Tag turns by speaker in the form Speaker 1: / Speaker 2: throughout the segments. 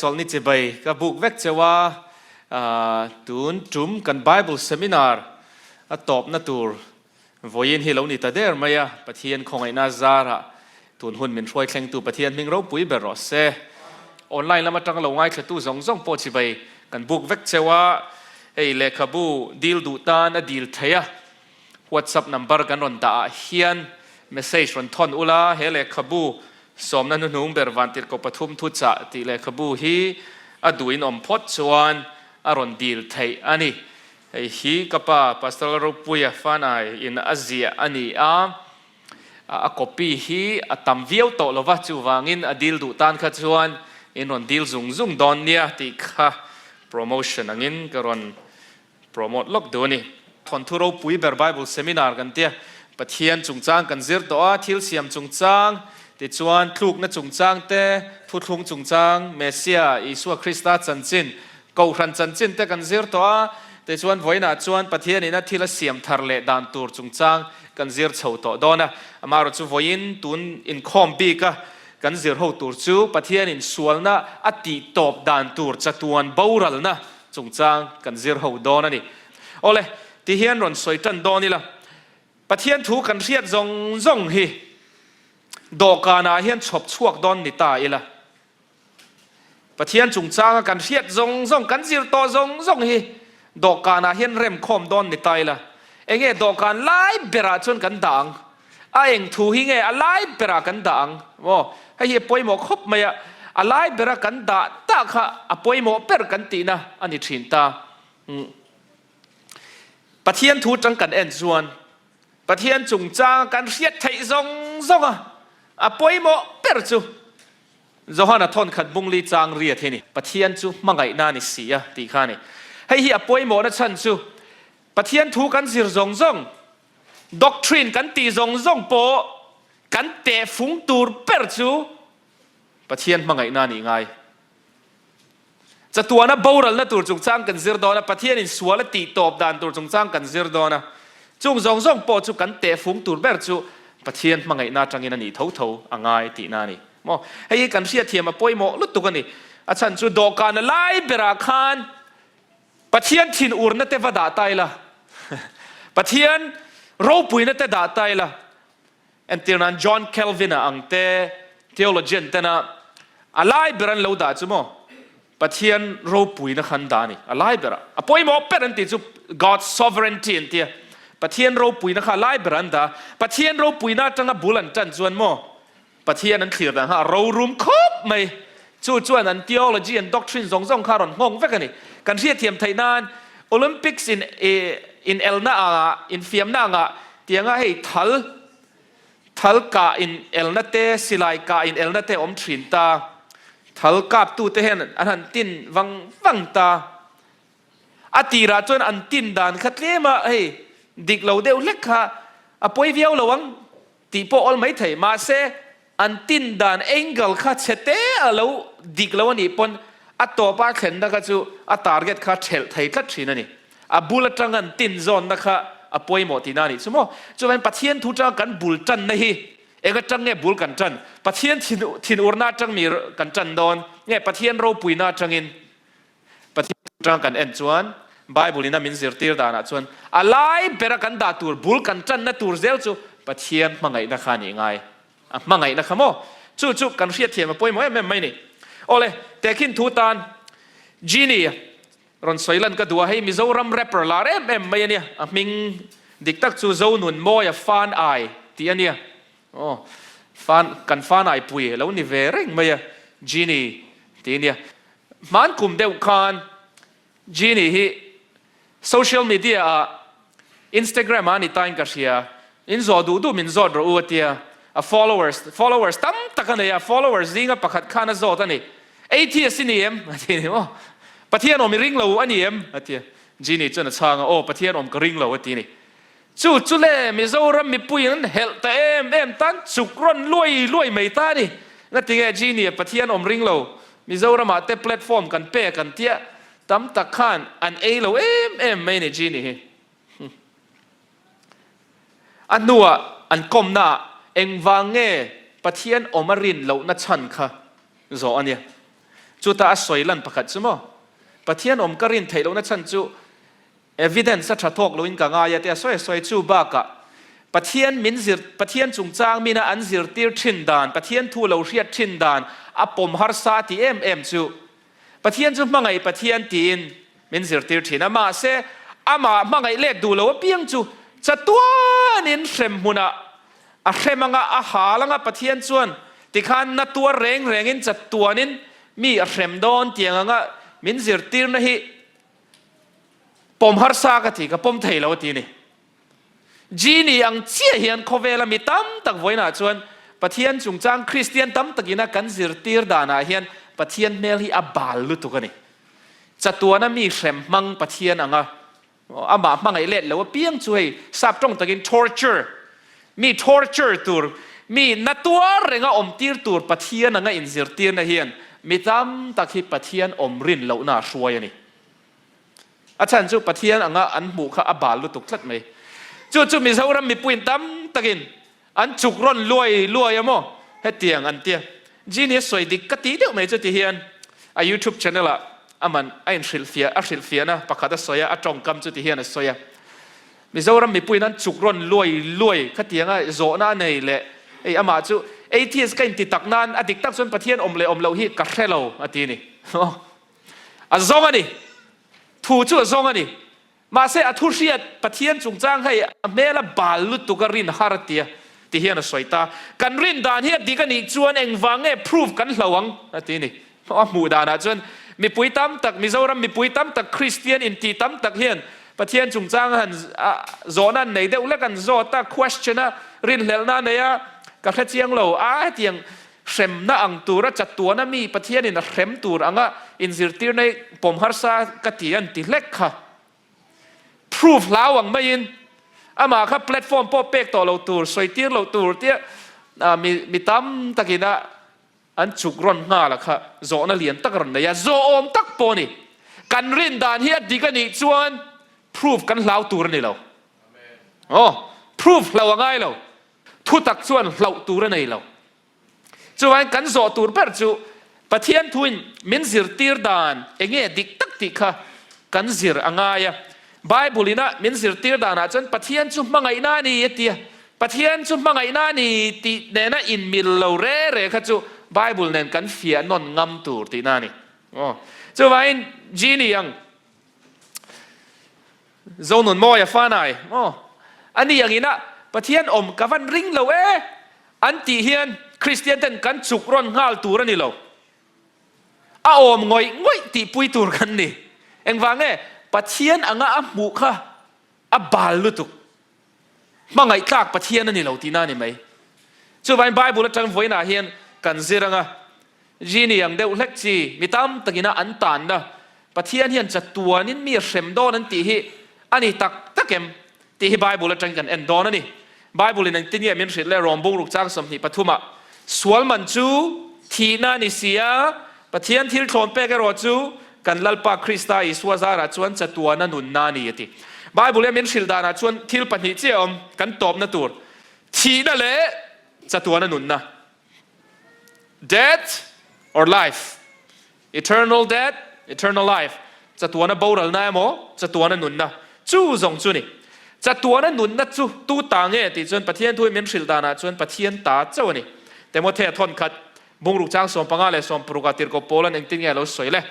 Speaker 1: chawlhni chibai ka buk vek cheu a, tun tum kan Bible Seminar a tawpna tur vawiin hi lo ni ta der mai a, Pathian khawngaihna zarah tun hun min hruai thlengtu Pathian hming ropui ber rawh se. Online lam atanga lo ngaithlatu zawng zawng pawh chibai kan buk vek cheu a, hei lehkhabu dil duh tan a dil thei a, WhatsApp number kan rawn dah ah hian message rawn thawn ula, he lehkhabu sawmna hnuhnung ber Vantirhkoh pathum thuchah tih lehkhabu hi a duhin awm phawt chuan a rawn dil theih a ni. Hei hi ka pa Pastor Lalropuia Fanai in a ziah a ni a, a copy hi a tam viau tawh lova, chuvangin a dil duh tan kha chuan in rawn dil zung zung dawn nia tih kha promotion angin ka rawn Promote lawk duh a ni. Thawnthu ropui ber Bible Seminar kan tia, Pathian chungchang kan zir tawh a, thil siam chungchang, tichuan tlukna chungchang te, thuthlung chungchang, Messiah, Isua Krista chanchin, Kohhran chanchin te kan zir tawh a, tichuan vawiinah chuan Pathianin a thil a siam thar leh dan tur chungchang kan zir chho tawh dawn a. Amaherawhchu chu vawiin tun inkhawm bika kan zir ho tur chu Pathianin sualna a tih tawp dan tur chatuan boralna Chungchang kan zir ho dawn a ni. Awle, ti hian rawn sawi tan dawn ila, Pathian thu kan hriat zawng zawng hi dawhkanah hian chhawp chhuak dawn ni ta ila, Pathian chungchanga kan hriat zawng zawng, kan zir tawh zawng zawng hi dawhkanah hian rem khawm dawn ni ta ila, enge dawhkan lai berah chuan kan dah ang? A eng thu hi nge a lai berah kan dah ang maw? Hei hi a pawimawh khawp mai a, a lai bera kan dah tak kha a pawimawh ber kan tihna a ni thin ta. Pathian thu tang kan en chuan Pathian chungchanga kan hriat theih zawng zawng a, a pawimawh ber chu Johana thawnkhat bungli chang riat hi a ni. Pathian chu hmangaihna a ni si a tih kha a ni. Hei hi a pawimawhna chhan chu Pathian thu kan zir zawng zawng Doctrine kan tih zawng zawng pawh kan tehfung tur ber chu Pathian hmangaihna a nih ngai. Chatuana boralna tur chungchang kan zir dawn a, Pathianin sual a tih tawp dan tur chungchang kan zir dawn a, chung zawng zawng pawh chu kan tehfung tur ber chu Pathian hmangaihna atangin a nih tho tho a ngai tihna a ni. Maw? Hei hi kan hriatthiam a pawimawh lutuk a ni. A chhan chu dawhkana lai berah khan Pathian thinurna te va dah ta ila, Pathian ropuina te dah ta ila, entir nan John Calvin-a ang te theologian tena a lai ber an lo dah chu maw, Pathian ropuina kha an dah a ni, a lai berah. A pawimawh ber an tih chu God's sovereignty an tia, Pathian ropuina kha a lai berah an dah a, Pathian ropuina atanga bul an tan chuan maw, Pathian an thlir dan kha a rorum khawp mai. Chu chuan an theology, an doctrine zawng zawng kha a rawn nghawng vek a ni. Kan hriatthiam theih nan Olympics in inelna angah, infiamna angah tianga hei thal, thal kah inelna te, silai kah inelna te awm thin ta. Thal kaptute hian an han tin vang vang ta. A tirah chuan an tin dan kha tlem a, hei dik lo deuh hlek kha a pawi viau lo ang. Tih pawh awl mai thei, mahse an tin dan angle kha chhe te a lo dik lo a nih pawn a tawpa thlenna kha chu a target kha thelh thei tlat thin a ni. A bul atang an tin zawnna kha a pawimawh tihna a nih chu maw. Chuvangin Pathian thu tanga kan bul tanna hi eng atang nge bul kan tan? Pathian thinurna atang mi kan tan dawn nge Pathian ropuina atangin? Pathian atanga kan en chuan Bible in a min zirtir danah chuan a lai bera kan dah tur bul kan tanna tur zel chu Pathian hmangaihna kha a nih ngai. A hmangaihna kha maw? Chu chu kan hriatthiam a pawimawh em em mai ni. Awle, tehkhin thu tan Genie rawn sawi lan ka duh a, hei Mizoram rapper lar em em mai a nia, a hming dik tak chu Zonunmawia Fan Ai tih a nia. Aw, fan, kan fan ai pui lo ni ve reng mai a, Genie tih a nia. Hman kum deuh khan Genie hi social media ah Instagram ah a ni tain ka hria, in zawh duh duh min zawt rawh u a tia, a followers, followers tam tak a nei a, followers zinga pakhat khan a zawt a ni, Atheist i ni em? a ti a ni maw? Pathian awm i ring lo a ni em? a ti a, Genie chuan a chhang a, aw Pathian awm ka ring lo a ti a ni. Chu chu le Mizoram mipui an helh ta em em tan chuk rawn luai luai mai ta a ni. Ngatinge Genie Pathian awm ring lo Mizoramah te platform kan pek an tia tam tak khan an ei lo em em mai a ni Genie hi. A hnuah an kawmnaah engvang nge Pathian awm a rin lohna chhan kha zawh a nia. Chuta a sawi lan pakhat chu maw, Pathian awm ka rin theih lohna chhan chu evidence a tha thawk loin ka ngai a tia sawi a sawi. Chu bakah Pathian min zir, Pathian chungchang mina an zirtir thin dan, Pathian thu lo hriat thin dan a pawm harsa a ti em em chu Pathian chu hmangaih Pathian tiin min zirtir thin a, mahse amah hmangaih let duh lo apiang chu chatuanin hrem hmunah A hrem anga a hal anga Pathian chuan tikhan na tuar reng rengin chatuanin mi a hrem dawn tiang anga min zirtirna hi pawm harsa ka ti, ka pawm thei lo a ti a ni. Genie ang chiah hian khawvela mi tam tak vawiinah chuan Pathian chungchang Kristian tam takina kan zirtir danah hian Pathian hmel hi a bal lutuk a ni. Chatuana mi hrem hmang Pathian anga Amah hmangaih let lo apiang chu hei sap tawng takin torture, mi torture tur, mi na tuar renga awm tir tur Pathian anga inzirtirna hian mi tam tak hi Pathian awm rin lohna a hruai a ni. A chhan chu Pathian anga an hmuh kha a bal lutuk tlat mai. Chu chu Mizoram mipuiin tam takin An chuk rawn luai luai a maw? Hetiang an tia. Genie sawi dik ka tih deuh mai chu ti hian a YouTube channel ah aman a inhrilhfiah a hrilhfiahna pakhat a sawi a, a tawngkam chu ti hian a sawi a. Mizoram mipuiin an chuk rawn luai luai khatianga zawhna a nei leh hei amah chu atheist ka inti tak nan a dik tak chuan Pathian awm leh awm loh hi ka hre lo a ti a ni. A zawng a ni. Thu chu a zawng a ni. Mahse, a thu hriat Pathian chungchang hei a hmel a bal lutuk a rin har a tia ti hian a sawi ta. Kan rin dan hi a dik a nih chuan engvang nge proof kan hlo ang a ti ni. A hmuh danah chuan mipui tam tak, Mizoram mipui tam tak, Kristian inti tam tak hian Pathian chungchang han zawhna an nei deuh lek an zawt a, question a, rinhlelhna a nei a, ka hre chiang lo a hetiang hremna ang tura chatuana mi Pathianin a hrem tur anga inzirtirna hi pawm harsa ka ti an ti hlek kha. Proof hlau ang maiin amah kha platform pawh pek tawh lo tur, sawitir loh tur tia mi mi tam takin a an chuk rawn nghal a kha zawhna lian tak a rawn nei a, zawhawm tak pawh a ni. Kan rin dan hi a dik a nih chuan proof kan hlau tur a ni lo. Aw, proof hlau a ngai lo. Thutak chuan hlauh tur a nei lo. Chuvangin kan zawh tur ber chu Pathian thuin min zirtir dan enge dik tak tih kha kan zir a ngai a. Bible ina min zirtir danah chuan Pathian chu hmangaihna a ni a ti a. Pathian chu hmangaihna a ni tih nena inmil lo re re kha chu Bible nen kan fiah nawn ngam tur tihna a ni. Aw. Chuvangin Genie ang. Zonunmawia fanai maw? A ni angin a Pathian awm ka van ring lo e an tih hian Kristian ten kan chuk rawn nghal tur a ni lo. A awm ngawih ngawih tihpui tur kan ni. Engvang nge? Pathian anga a hmuh kha a bal lutuk. Hmangaih tlak Pathian a ni lo tihna a ni mai. Chuvangin Bible atang vawiinah hian kan zir anga Genie ang deuh hlek chi mi tam takina an tanna Pathian hian chatuanin mi a hrem dawn an tih hi a ni tak tak em tih hi Bible atangin kan en dawn a ni. Bible in engtin nge min hrilh le Rom bungruk chang 23 ah sual man chu thihna a ni si a, Pathian thil thlawn pek erawh chu kan Lalpa Krista Isua zarah chuan chatuana nunna a ni a ti. Bible hian min hrilh danah chuan thil pahnih chiah a awm kan tawpna tur, thihna leh chatuana nunna. Death or life? Eternal death, eternal life. Chatuana boralna emaw, chatuana nunna. Chu zawng chu ni. Chatuana nunna chu tu ta nge tih chuan Pathian thu hi min hrilh danah chuan Pathian ta chauh a ni. Timothea thawn khat bungruk chang 15 leh 60 ah tirhkoh Paula'n engtin nge a lo sawi le?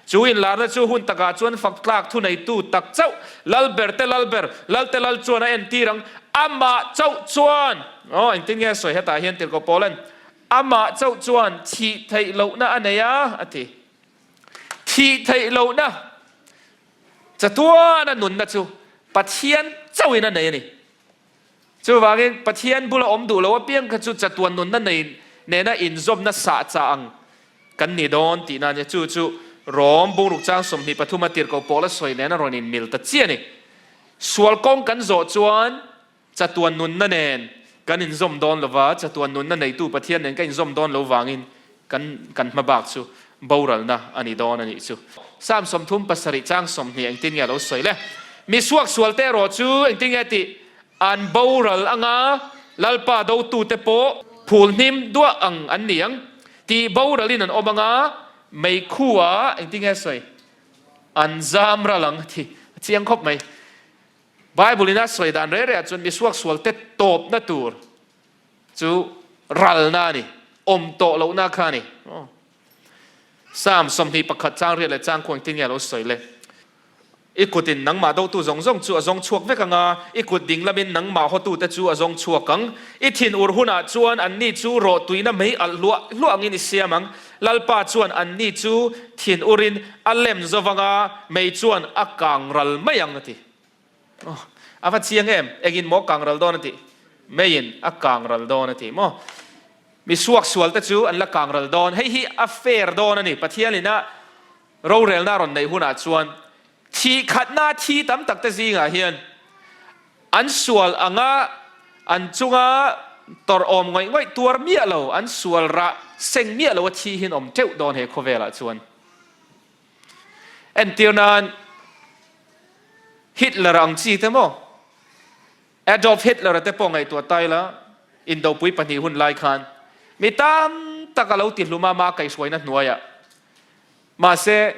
Speaker 1: Chu inlarna chu hun takah chuan fak tlak thuneitu tak chauh, Lalber te Lalber, Lalte Lal chuan a entir ang. Amah chauh chuan, aw engtin nge a sawi hetah hian tirhkoh Paula'n, Amah chauh chuan thih theih lohna a nei a, a ti. Thih theih lohna, chatuana nunna chu Pathian chauhin a nei a ni. Chuvangin Pathian bula awm duh lo apiang kha chu chatuan nunna nei nena inzawmna sahchah ang kan ni dawn tihna a nia. Chu chu Rom bungruk chang 23 a tirhkoh pawl a sawi nen a rawn inmil ta chiah a ni. Sual kawng kan zawh chuan Chatuan nunna nen kan inzawm dawn lova, chatuan nunna neitu Pathian nen ka inzawm dawn lo vangin kan kan hmabak chu boralna a ni dawn a nih chu. Psalm 37 chang 20 engtin nge a lo sawi le? Mi suaksualte erawh chu engtin nge tih? An boral anga Lalpa dotute pawh phul hnim duah ang an ni ang tih boralin an awm anga. meikhu ah engtin nge sawi? An zam ral ang a ti. A chiang khawp mai. Bible in a sawi dan reh reh ah chuan misuaksual te tawpna tur chu ralna a ni, awm tawh lohna kha a ni. Psalm 21 chang riat leh chang khuang engtin nge a lo sawi le? I kutin nangmah dotu zawng zawng chu a zawng chhuak vek ang a, i kut ding lamin nangmah hawtute chu a zawng chhuak ang. I thin ur hunah chuan anni chu rawh tuina mei alh hluah hluah angin i siam ang. Lalpa chuan anni chu thin urin a lem zo vang a, mei chuan a kang ral mai ang a ti. Aw, a va chiang em? Engin maw kang ral dawn a tih? Meiin a kang ral dawn a ti maw? Mi suaksual te chu an la kang ral dawn. Hei hi a fair dawn a ni. Pathianin a rorelna a rawn neih hunah chuan thih khatna thi tam tak te zingah hian an sual anga an chunga tawrh awm ngawih ngawih tuar miah lo, an sual rah seng miah lo a thi hian awm teuh dawn he khawvelah chuan. Entir nan Hitler ang chi te maw? Adolf Hitler-a te pawh ngaihtuah ta ila, indopui pahnih hun lai khan mi tam tak a lo ti hlum a, amah kaihhruaina hnuaiah. Mahse,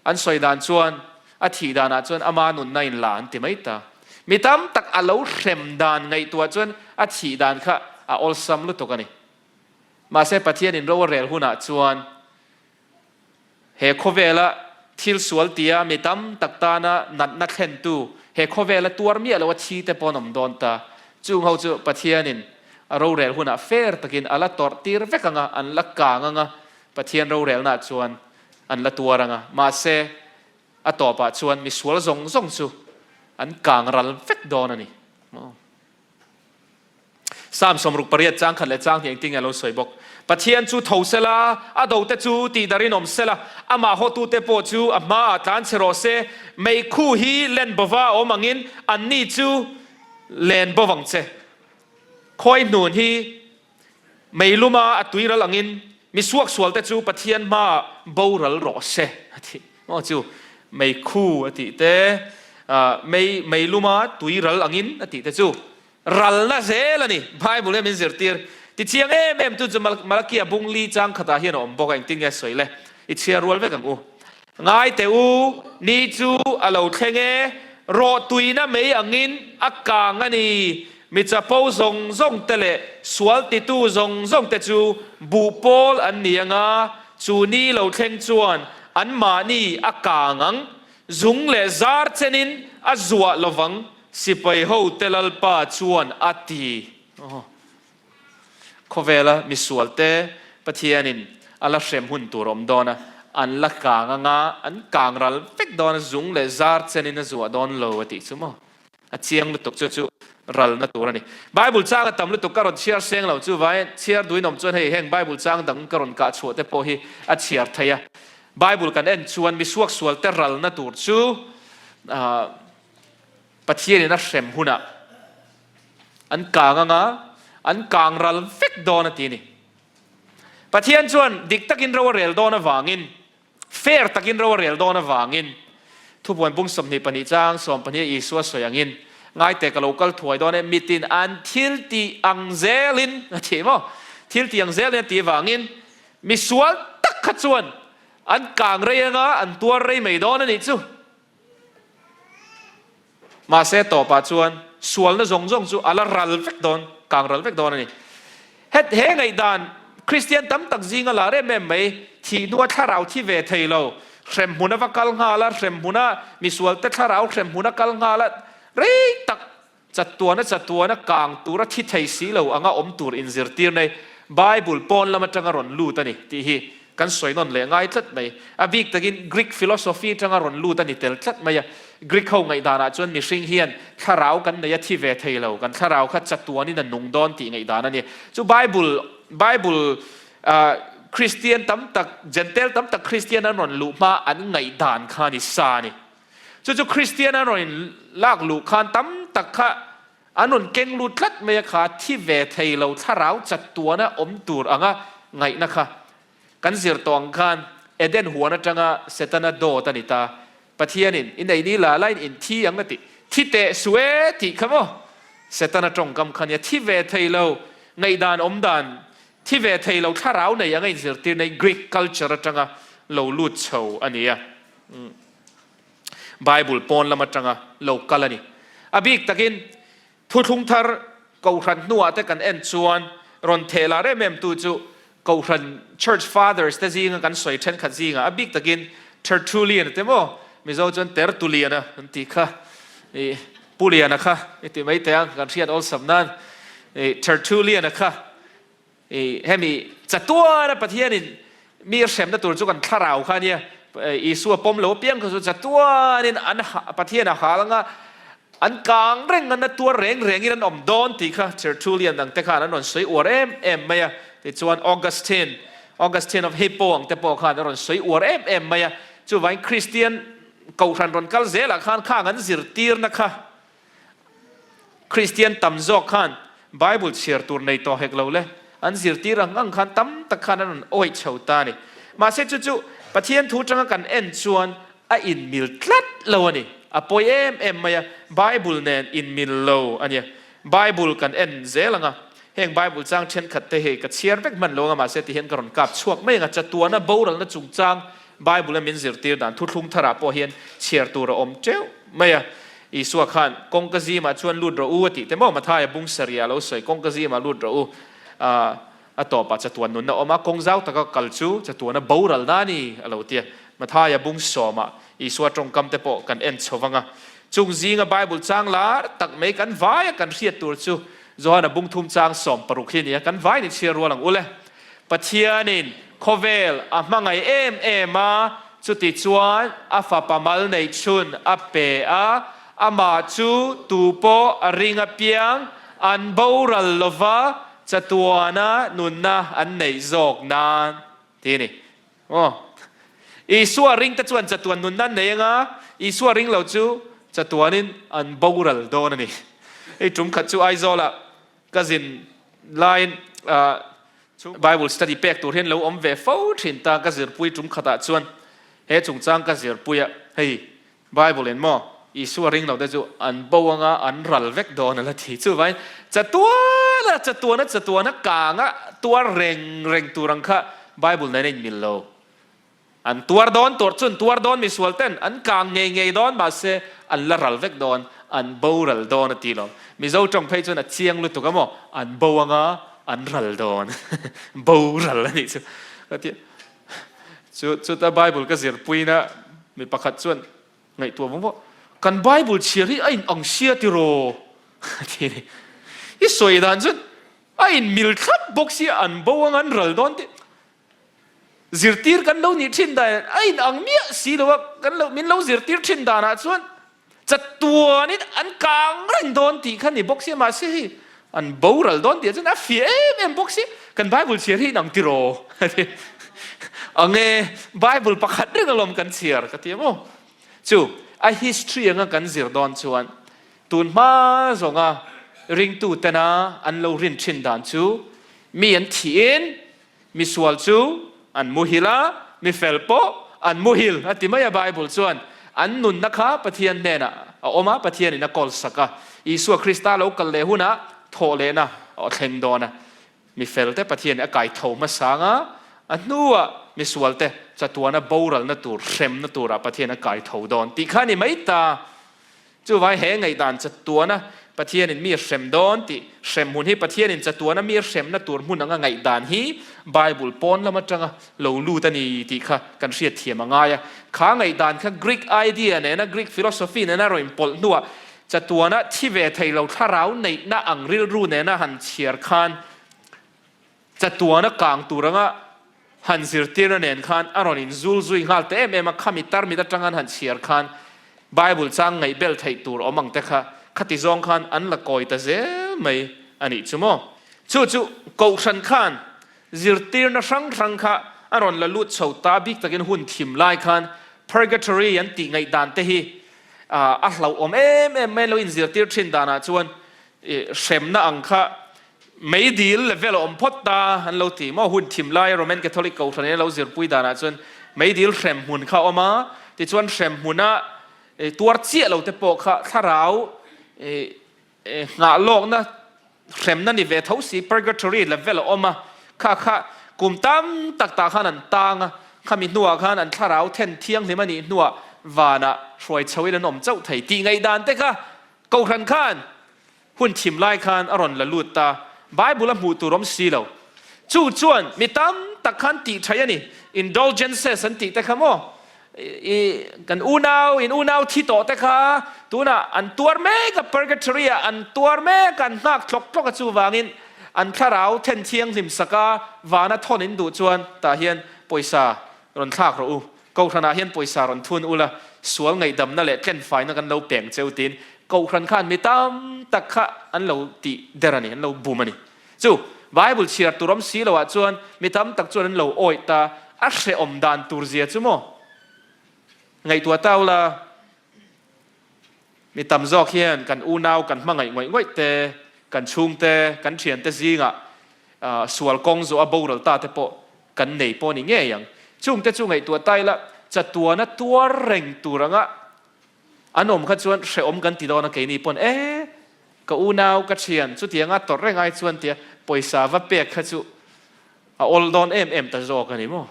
Speaker 1: an sawi dan chuan a thih danah chuan ama nunna in la an ti mai ta. Mi tam tak a lo hrem dan ngaihtuah chuan a thih dan kha a awlsam lutuk a ni. Mahse, Pathianin ro a rel hunah chuan He khawvela thil sual tia mi tam tak tana natna thlentu, he khawvela tuar miah lo a thi te pawh an awm dawn ta. Chung ho chu Pathianin a rorel hunah fair takin a la tawrh tir vek ang a, an la kang ang a, Pathian rorelnaah chuan an la tuar ang a. Mahse, a tawpah chuan mi sual zawng zawng chu an kang ral vek dawn a ni. Psalm 68 chang khat leh chang hnih engtin nge a lo sawi bawk? Pathian chu tho sela, a dote chu tihdarin awm sela, amah hawtute pawh chu a hmaah tlan chhe rawh se, meikhu hi len bova a awm angin anni chu len bo vang che. Khawi hnun hi meiluma a tuiral angin mi suaksualte chu Pathian hmaah boral rawh se, a ti. Maw chu meikhu a tih te, mei meiluma tuiral angin a tih te chu Ralna zel a ni. Bible hian min zirtir. Tichiang em em tu chu Malakia bung li chang khatah hian a awm bawk a, engtin nge sawi le? I chhiar rual vek ang u. Ngai teh u, ni chu a lo thleng e, rawh tuina mei angin a kang a ni. Mi chapo zawng zawng te leh sual titu zawng zawng te chu buh pawl an ni ang a, chu ni lo thleng chuan anmahni a kang ang. Zung leh zar chenin a zuah lovang. Sipai hote Lalpa chuan a ti. Khawvela misualte Pathianin a la hrem hun tur a awm dawn a, an la kang anga an kang ral vek dawn a, zung leh zar chenin a zuah dawn lo a tih chu maw? A chiang lutuk chu chu ralna tur a ni. Bible chang a tam lutuk ka rawn chhiar seng lo chu vai chhiar duin awm chuan hei heng Bible chang dang ka rawn kah chhuah te pawh hi a chhiar thei a. Bible kan en chuan misuaksualte ralna tur chu Pathianin a hrem hunah an kang anga, an kang ral vek dawn a ti a ni. Pathian chuan dik takin ro a rel dawn avangin, fair takin ro a rel dawn avangin, Thupuan bung 22 chang 12 a Isua sawi angin, Ngaite ka lo kal thuai dawn e, mitin an thil tih ang zelin a ti maw? Thil tih ang zelin a tih avangin, misual tak kha chuan an kang rei anga an tuar rei mai dawn a nih chu. Mahse tawpah chuan sualna zawng zawng chu a la ral vek dawn, kang ral vek dawn a ni. Het he ngaihdan Kristian tam tak zinga lar em em mai, thih hnua thlarau thi ve thei lo, hremhmun a va kal nghal a, hremhmuna misualte thlarau hremhmun a kal nghal a, rei tak Chatuana chatuana kang tura thi thei si lo anga awm tur inzirtir nei Bible pawn lam atanga rawn lut a ni tih hi kan sawi nawn leh ngai tlat mai. A bik takin Greek philosophy atanga rawn lut a ni tel tlat mai a. Greek ho ngaihdanah chuan mihring hian thlarau kan nei a thi ve thei lo, kan thlarau kha chatuanin a nung dawn tih ngaihdan a ni. Chu Bible Bible Christian tam tak, Gentile tam tak Christian an rawn luh hma an ngaihdan kha a ni sa a ni. Chu chu Kristian an rawn in lak luh khan tam tak kha an rawn keng lut tlat mai a kha thi ve thei lo thlarau chatuana awm tur anga ngaihna kha kan zir tawh ang khan Eden huan atanga Setana dawt a ni ta. Pathianin i nei ni la lain in thi ang a ti. Thi teh suh e tih kha maw Setana tawngkam kha nia thi ve thei lo ngaihdan awm dan. Thi ve thei lo thlarau nei anga inzirtirna hi Greek culture atanga lo lut chho a ni a. Bible pawn lam atanga lo kal a ni. A bik takin Thuthlung thar Kohhran hnuah te kan en chuan rawn theh lar em em tu chu Kohhran Church Fathers te zinga kan sawi thenkhat zingah a bik takin Tertullian a ti maw? Mizo chuan Tertulian-a an tih kha ih Pu Liana kha i ti mai teh ang kan hriat awlsam nan ih Tertullian-a kha ih hemi chatuana Pathianin mi a hremna tur chu kan thlarau kha ania Isua pawm lo apiang kha chu chatuanin an Pathian a hal anga An kang reng a, na tuar reng rengin an awm dawn tih kha Tertullian ang te khan an rawn sawi uar em em mai a. Tichuan Augustine, Augustine of Hippo ang te pawh khan a rawn sawi uar em em mai a. Chuvangin Kristian Kohhran rawn kal zelah khan khang an zirtirna kha Kristian tam zawk khan Bible chhiar tur nei tawh hek lo le. An zirtir ang ang khan tam tak khan an rawn awih chho ta a ni. Mahse chu chu Pathian thu tanga kan en chuan A inmil tlat lo a ni. A pawi em em mai a, Bible nen inmil lo a nia. Bible kan en zel ang a, heng Bible chang thenkhat te hi ka chhiar vek hman lo ang a, mahse tihian ka rawn kap chhuak mai ang a, chatuana boralna chungchang Bible a min zirtir dan thuthlung tharah pawh hian chhiar tur a awm teuh mai a. Isua khan kawngka zimah chuan lut rawh u a tih te maw Mathaia bung sarih ah lo sawi kawngka zimah lut rawh u a A tawpah chatuan nunna awm a, kawng zau taka kal chu chatuana boralna a ni, a lo ti a. Mathaia bung sawmah Isua tawngkam te pawh kan en chho vang a. Chung zinga Bible chang lar tak mai kan vaia kan hriat tur chu Johana bung thum chang 16 hi a ni a, kan vain i chhiar rual ang ule. Pathianin khawvel a hmangaih em em a, chuti chuan a fapa mal neih chhun a pe a, amah chu tu pawh a ring apiang an boral lova, Chatuana nunna an neih zawk nan ti a ni. Aw. Isua ringte chuan chatuan nunna an nei anga, Isua ring lo chu chatuanin an boral dawn a ni. Hei tum khat chu Aizawlah ka zin laiin Bible study pek tur hian lo awm ve fo thin ta, ka zirpui tum khatah chuan he chungchang ka zirpui a, hei Bible in maw Isua ring lo te chu an bo anga an ral vek dawn a la ti. Chuvangin chatuana chatuana chatuana kanga tuar reng reng tur ang kha Bible nen a inmil lo. An tuar dawn tur chu an tuar dawn misual ten an kang ngei ngei dawn mahse an la ral vek dawn an boral dawn a ti lo. Mizo tawng phei chuan a chiang lutuk a maw an bo anga an ral dawn boral a nih chu ka ti. Chu chuta Bible ka zirpuina mi pakhat chuan ngaihtuah vawng vawng, kan Bible chhiar hi a in ang sia tiraw? a ti a ni. I sawi dan chuan a in mil thlap bawk sia, an bo ang an ral dawn tih zirtir kan lo nih thin dan a in ang miah si lo a, kan lo min lo zirtir thin danah chuan Chatuanin an kang reng dawn tih kha ni bawk sia, mahse hei an boral dawn tih ah chuan a fiah em em bawk sia, kan Bible chhiar hi inang tiraw? Ang e, Bible pakhat reng alawm kan chhiar ka ti a maw? Chu a history anga kan zir dawn chuan tun hma zawnga ringtu tena an lo rin thin dan chu mi an thihin Misual chu an muhil a, mifel pawh an muhil a ti mai a Bible chuan. An nunna kha Pathian hnenah a awm a, Pathianin a kawl sak a. Isua Krista lo kal leh hunah thawh lehna a thleng dawn a. Mifel te Pathianin a kai tho hmasa ang a, a hnuah misual te chatuana boralna tur, hremna turah Pathian a kai tho dawn tih kha a ni mai ta. Chuvai he ngaihdan chatuana Pathianin mi a hrem dawn tih hremhmun hi Pathianin chatuana mi a hremna tur hmun anga ngaihdan hi Bible pawn lam atanga lo lut a ni tih kha kan hriatthiam a ngai a. Kha ngaihdan kha Greek idea nena Greek philosophy nena rawn inpawlh hnuah chatuana thi ve thei lo thlarau neihna ang rilru nena han chhiar khan Chatuana kang tur anga han zirtirna nen khan a rawn inzul zui nghal ta em em a, khami tarmit atanga an han chhiar khan Bible chang ngaihbel theih tur awm ang te kha khati zawng khan an la kawi ta zel mai a nih chu maw. Chu chu Kohhran khan zirtirna hrang hrang kha a rawn la lut chho ta bik takin hun thim lai khan Purgatory an tih ngaihdan te hi a hlauhawm em em mai lo inzirtir thin danah chuan hremna ang kha Meidil level a awm phawt ta an lo ti maw? Hun thim laia Roman Catholic Kohhran in a lo zirpui danah chuan meidil hrem hmun kha a awm a, tichuan hrem hmuna tuar chiah lo te pawh kha thlarau nghah lawkna hremna ni ve tho si purgatory level a awm a. Kha kha kum tam tak tah khan an tang a, khami hnuah khan an thlarau then thianghlim a nih hnuah vanah hruai chhoin an awm chauh thei tih ngaihdan te kha Kohhran khan hun thim lai khan a rawn la lut ta. Bible a hmuh tur awm si lo. Chu chuan mi tam tak khan tih thaih a ni. Indulgences an tih te kha maw? I kan unau, in unau thi tawh te kha tunah an tuar mek a, purgatory ah an tuar mek a, an nghak tlawk tlawk a, chuvangin an thlarau then thianghlim sak a, vana thawn in duh chuan tah hian pawisa rawn thlak rawh u, Kohhranah hian pawisa rawn thun ula, sual ngaihdamna leh tlenfaina kan lo peng cheu tiin Kohhran khan mi tam tak kha an lo tih der a ni, an lo bum a ni. Chu Bible chhiar tur awm si loah chuan mi tam tak chuan an lo awih ta, a hrehawm dan tur zia chu maw? Ngaihtuah ta ula, mi tam zawk hian kan unau kan hmangaih ngawih ngawih te, kan chhungte, kan thiante zingah sual kawng zawh a boral ta te pawh kan nei pawh a ni ngei ang. Chungte chu ngaihtuah ta ila, chatuana tuar reng tur anga An awm kha chuan hrehawm kan ti dawn a, keini pawn e, ka unau, ka thian, chutianga tawrh reng ai chuan tia pawisa va pek kha chu a awl dawn em em ta zawk a ni maw?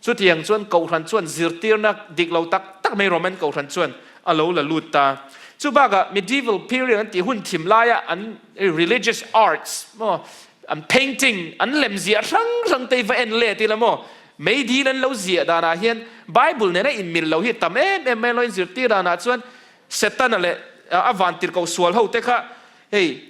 Speaker 1: Chutiang chuan Kohhran chuan zirtirna dik lo tak tak mai Roman Kohhran chuan a lo la lut ta. Chu bakah medieval period an tih hun thim laia an religious arts maw, an painting, an lemziah hrang hrang te hi va en let ila maw, Meidil an lo ziah danah hian Bible nena inmil lo hi tam em em mai a lo inzirtir danah chuan Setana leh a vantirhkoh sual ho te kha hei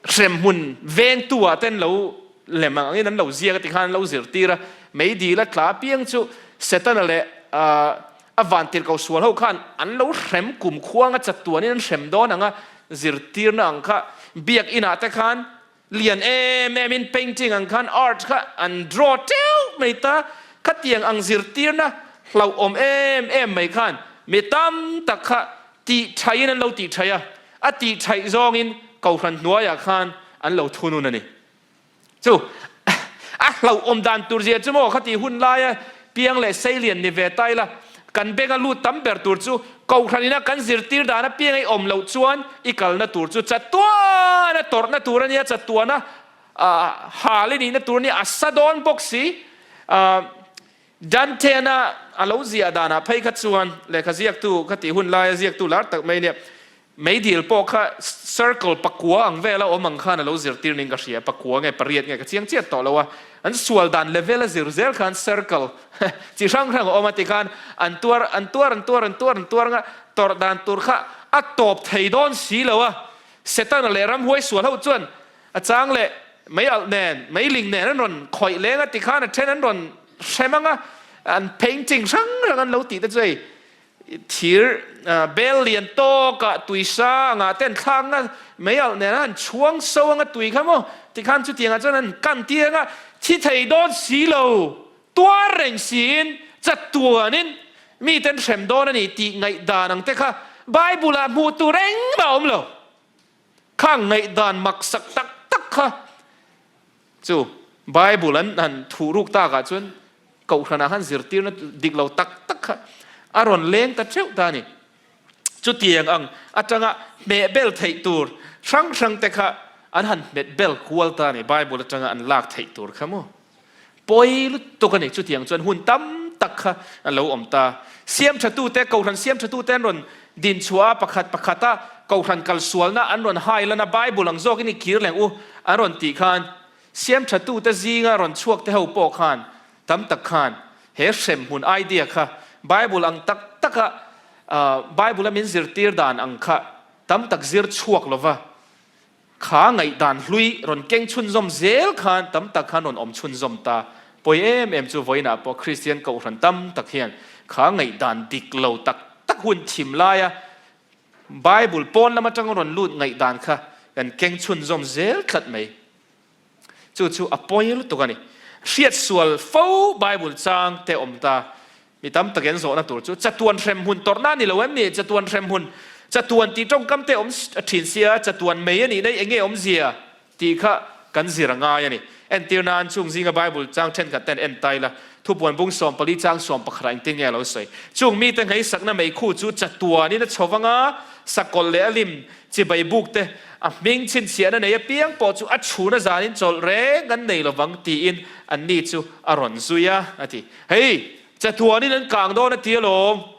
Speaker 1: hremhmun vengtu ah te an lo lem ang angin an lo ziak a ti khan an lo zirtir a, meidil a tla apiang chu Setana leh a vantirhkoh sual ho khan an lo hrem kum khuanga chatuanin an hrem dawn ang a zirtirna ang kha biakinah te khan Lian em em in painting ang khan art kha an draw teuh mai ta, khatiang ang zirtirna hlauhawm em em mai khan mi tam tak kha tih thaihin an lo tih thaih a, a tih thaih zawngin kohhran hnuaiah khan an lo thunun a ni. Chu a hlauhawm dan tur zia chu maw khatih hun laia piang leh seilian ni ve ta ila, kan benga lut tam ber tur chu Kohhran ina kan zirtir dan apiang i awm loh chuan i kalna tur chu chatuana tawrhna tur a nia, chatuana hal i nihna tur a nia, a sa dawn bawk si. Dante-ana a lo ziah danah phei kha chuan lehkha ziaktu kha tih hun laia ziaktu lar tak mai nia, Meidil pawh kha circle pakua ang vela awm ang khan a lo zirtir niin ka hria, pakua nge pariat nge ka chiang chiat tawh lo a, an sual dan level a zir zel khan circle chi hrang hrang a awm a tikhan an tuar an tuar an tuar an tuar an tuar anga tawrh dan tur kha a tawp thei dawn si lo a, Setana leh ramhuai sual ho chuan a chang leh mei alh nen meiling nen an rawn khawih leng a tikhan a then an rawn hrem anga an painting hrang hrang an lo tih te chu hei Thir bel lian tawkah tui sangah te an thlak anga mei alh nen an chhuang so anga tui kha maw tikhan chutiangah chuan an kan tir anga thi thei dawn si lo tuar reng siin chatuanin mite an hrem dawn a ni tih ngaihdan ang te kha Bible ah hmuh tur engmah a awm lo. Khang ngaihdan maksak tak tak kha Chu Bible an han thuh ruk takah chuan Kohhranah khan zirtirna dik lo tak tak kha a rawn leng ta theuh ta a ni. Chutiang ang atanga hmeh bel theih tur hrang hrang te kha an han hmet bel kual ta a ni, Bible atanga an lak theih tur kha maw. Pawi lutuk a ni, chutiang chuan hun tam tak kha a lo awm ta. Siamthatute, Kohhran siamthatute an rawn din chhuah a, pakhat pakhata Kohhran kalsualna an rawn hai lan a, Bible ang zawkin i kir leng u an rawn tih khan siamthatute zinga rawn chhuak te ho pawh khan tam tak khan he hremhmun idea kha Bible ang tak taka Bible a min zirtir dan ang kha tam tak zir chhuak lova Kha ngaihdan hlui rawn keng chhunzawm zel khan tam tak khan rawn awm chhunzawm ta. Pawi em em chu vawiinah pawh Kristian Kohhran tam tak hian kha ngaihdan dik lo tak tak hun thim laia Bible pawn lam atanga rawn lut ngaihdan kha kan keng chhunzawm zel tlat mai. Chu chu a pawi lutuk a ni. Hriat sual fo Bible chang te awm ta. Mi tam takin zawhna tur chu chatuan hremhmun tawrhna a ni lo em ni? Chatuan hremhmun, chatuan tih tawngkam te awm thin sia, chatuan mei a nih na hi enge awmzia tih kha kan zir a ngai a ni. Entir nan chung zinga Bible chang thenkhat ten en tai la, thupuan bung 14 chang 11 ah engtin nge a lo sawi? Chung mite ngheisakna meikhu chu chatuanin a chho vang a, Sakawlh leh a lim chibai buk te, a hming chhinchhiahna nei apiang pawh chu a chhun a zanin chawlh reng an nei lovang tiin anni chu a rawn zui a, a ti. Hei, chatuanin an kang dawn a ti alawm.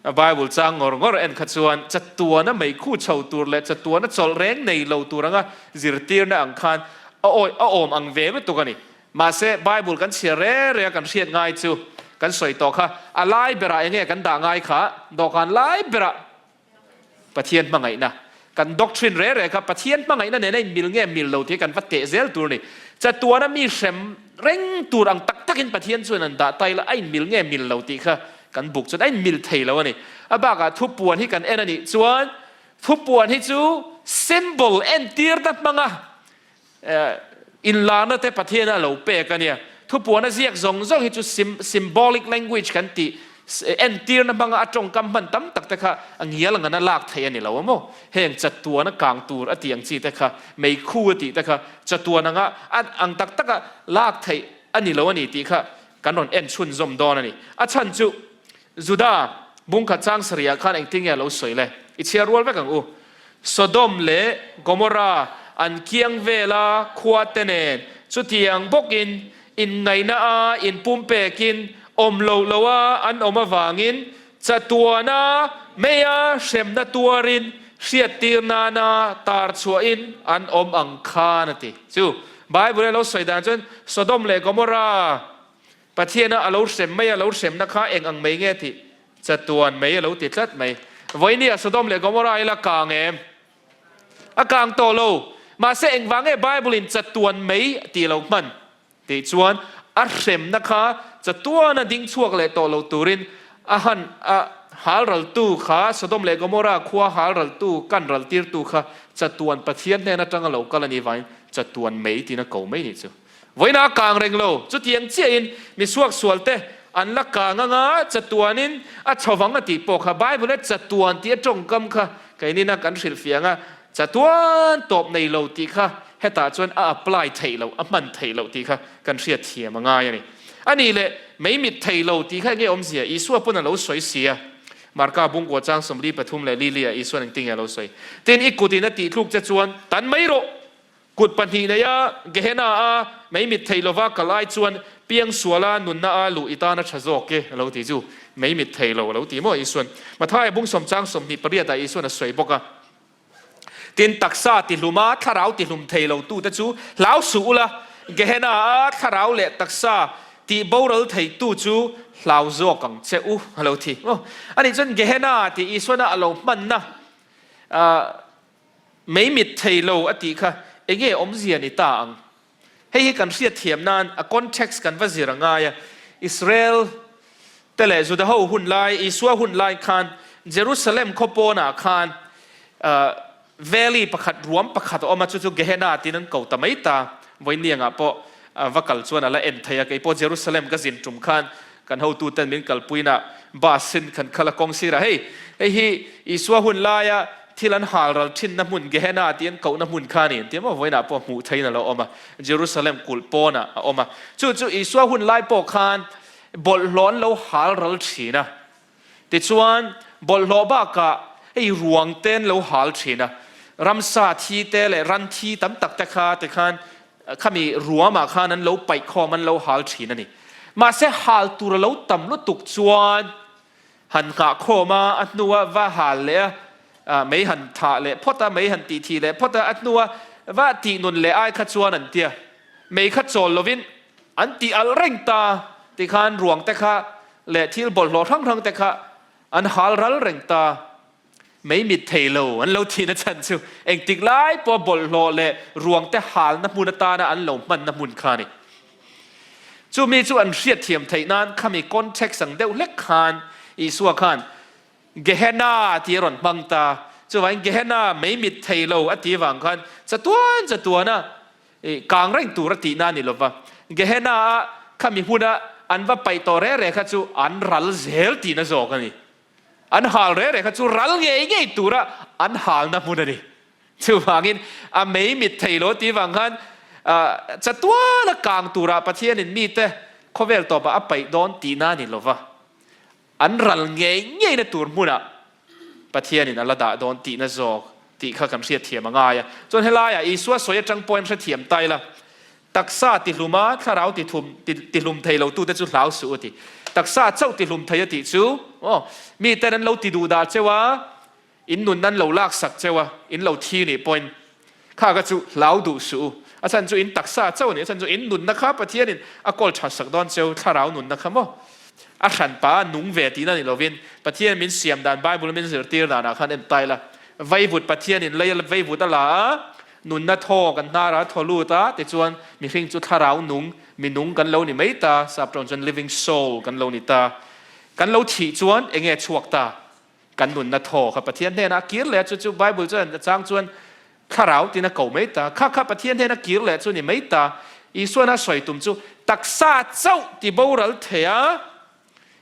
Speaker 1: A Bible chang ngawr ngawr en kha chuan chatuana meikhu chho tur leh chatuana chawlh reng nei lo tur anga zirtirna ang khan a awi a awm ang ve lutuk a ni. Mahse, Bible kan chhiar re re a kan hriat ngai chu kan sawi tawh kha, a lai berah enge kan dah ngai kha, dawhkan lai berah Pathian hmangaihna. Kan doctrine re re kha Pathian hmangaihna nena inmil nge mil lo tih kan va teh zel tur a ni. Chatuana mi hrem reng tur ang tak takin Pathian chuan an dah tail a, a inmil nge mil lo tih kha kan buk chuan a inmil thei lo a ni. A bakah thupuan hi kan en a nih chuan thupuan hi chu symbol entirna hmanga Inlarna te Pathian a lo pek a nia. Thupuan a ziak zawng zawng hi chu symbolic language kan tih entirna hmanga a tawngkam hman tam tak te kha a ngial ngan a lak theih a ni lo a maw? Heng chatuan a kang tur a tih ang chi te kha, meikhu a tih te kha chatuan anga a ang tak taka lak theih a ni lo a ni tih kha kan rawn en chhunzawm dawn a ni. A chhan chu Juda bungkhat chang sarihah khan engtin nge a lo sawi le? I chhiar rual vek ang u. Sodom leh Gomorra an kiang vela khuate nen chutiang bawkin inngaihna a inpumpekin awm loh loha an awm avangin chatuana meia hremna tuarin hriattir nana tar chhuahin an awm ang khan a ti. Chu Bible a lo sawi dan chuan Sodom leh Gomorra Pathiana a lo hrem mai a lo hremna kha eng ang mai nge tih chatuan mai a lo ti tlat mai. Vawinia Sodom leh Gomorrah ila kang em? A kang tawh lo. Mahse engvang nge Bible in chatuan mai tih lo hman? Tih chuan a hremna kha chatuana ding chhuak leh tawh lo turin a han a halraltu kha Sodom leh Gomorrah khua halraltu kan raltirtu kha chatuan Pathian hnen atanga lo kal a nih vangin chatuan mai tiin a ko mai nih chu. Vawiin a kang reng lo. Chutiang chiahin mi suaksualte an la kang anga chatuanin a chhovang a tih pawh kha Bible-a chatuan tih a tawngkam kha keinina kan hrilhfiah anga chatuan tawp nei lo tih kha hetah chuan a apply theih loh, a hman theih loh tih kha kan hriatthiam a ngai a ni. A nih leh mei mit thei lo tih kha enge awmzia? Isua pawn a lo sawi si a. Marka bungkua chang 43 leh Lilia Isuan engtin nge a lo sawi? Tin, i kutin a tihtluk che chuan tan mai rawh! Kut pahnih neia Gehenna a mei mit thei lova kal ai chuan piangsuala nunna a luh i tan a tha zawk e a lo ti chu. Mei mit thei lo a lo ti maw Isuan. Mathaia bung sawmchang 28 ah Isuan a sawi bawk a. Tin, taksa tihluma thlarau tihlum thei lo tute chu hlau suh ula, Gehenna a thlarau leh taksa tih boral thei tu chu hlau zawk ang che u a lo ti maw. Anih chuan Gehenna tih Isuana a lo hmanna Mei mit thei lo a tih kha enge awmzia ni ta ang? Hei hi kan hriatthiam nan a context kan va zir a ngai a. Israel te leh Juda ho hun lai, Isua hun lai khan Jerusalem khaw pawnah khan valley pakhat, ruam pakhat a awm a, chu chu Gehenna tiin an ko ta mai ta. Vawiiniangah pawh va kal chuan a la en thei a, kei pawh Jerusalem ka zin tum khan kan hotuten min kalpuina bus in kan kal a kawng sirah hei hei hi Isua hun laia thil an hal ral thinna hmun Gehenna tih an kohna hmun kha a ni an ti maw vawiinah pawh hmuh theihin a lo awm a Jerusalem kulh pawnah a awm a chu chu Isua hun lai pawh khan bawlhhlawh an lo hal ral thin a tichuan bawlhhlawh bakah hei ruang te an lo hal thin a ramsa thi te leh ran thi tam tak te kha tikhan Khami ruamah khan an lo paih khawm, an lo hal thin a ni. Mahse hal tur a lo tam lutuk chuan han nghah khawm a, a hnua va hal leh a, mei han thah leh phawt a, mei han tih thih leh phawt a, a hnua va tih nun leh ai kha chuan an tia. Mei kha chawl lovin an tih alh reng ta tikhan ruang te kha leh thil bawlhhlawh hrang hrang te kha an hal ral reng ta. Mei mit thei lo an lo thihna chhan chu engtik lai pawha bawlhhlawh leh ruangte halna hmun atana an lo hmanna hmun kha a ni. Chumi chu an hriatthiam theih nan khami context ang deuh hlek khan Isua khan Gehenna tih a rawn hmang ta. Chuvangin Gehenna mei mit thei lo a tih avang khan chatuan chatuana kang reng tur a tihna a ni lova. Gehenna-a khami hmuna an va paih tawh reh reh kha chu an ral zel tihna zawk a ni. An hal reh reh kha chu ral ngei ngei tura an halna hmun a ni. Chuvangin a mei mit thei lo tih vang khan chatuala kang tura Pathianin mite khawvel tawpah a paih dawn tihna a ni lova, an ral ngei ngeina tur hmunah. Pathianin a la dah dawn tihna zawk tih kha kan hriatthiam a ngai a. Chuan helaiah Isua sawi atang pawhin hrethiam ta ila, taksa tihluma thlarau tithum tihlum thei lotute chu hlau suh u ti. Taksa chauh tihlum thei a tih chu aw miten an lo ti duh dah cheu a, In nun nan lo laksak cheu a, in lo thi nih pawhin kha kha chu hlau duh suh u. A chhan chu in taksa chauh a ni, a chhan chu in nunna kha Pathianin a kawl that sak dawn cheu, thlarau nunna kha maw? A hranpa a nung ve tihna ni lovin Pathian min siam dan, Bible min zirtir danah khan en ta ila, vaivut Pathianin lei a vaivut a la a, nunna thaw kan hnar a thaw lut a, tichuan mihring chu thlarau nung, mi nung kan lo ni mai ta, sap tawng chuan living soul kan lo ni ta. Kan lo thih chuan enge chhuak ta? Kan nunna thaw kha Pathian hnenah a kir leh a, chu chu Bible chuan a chang chuan thlarau tiin a ko mai ta. Kha kha Pathian hnena kir leh chu ni mai ta. Isuan a sawi tum chu taksa chauh ti boral thei a,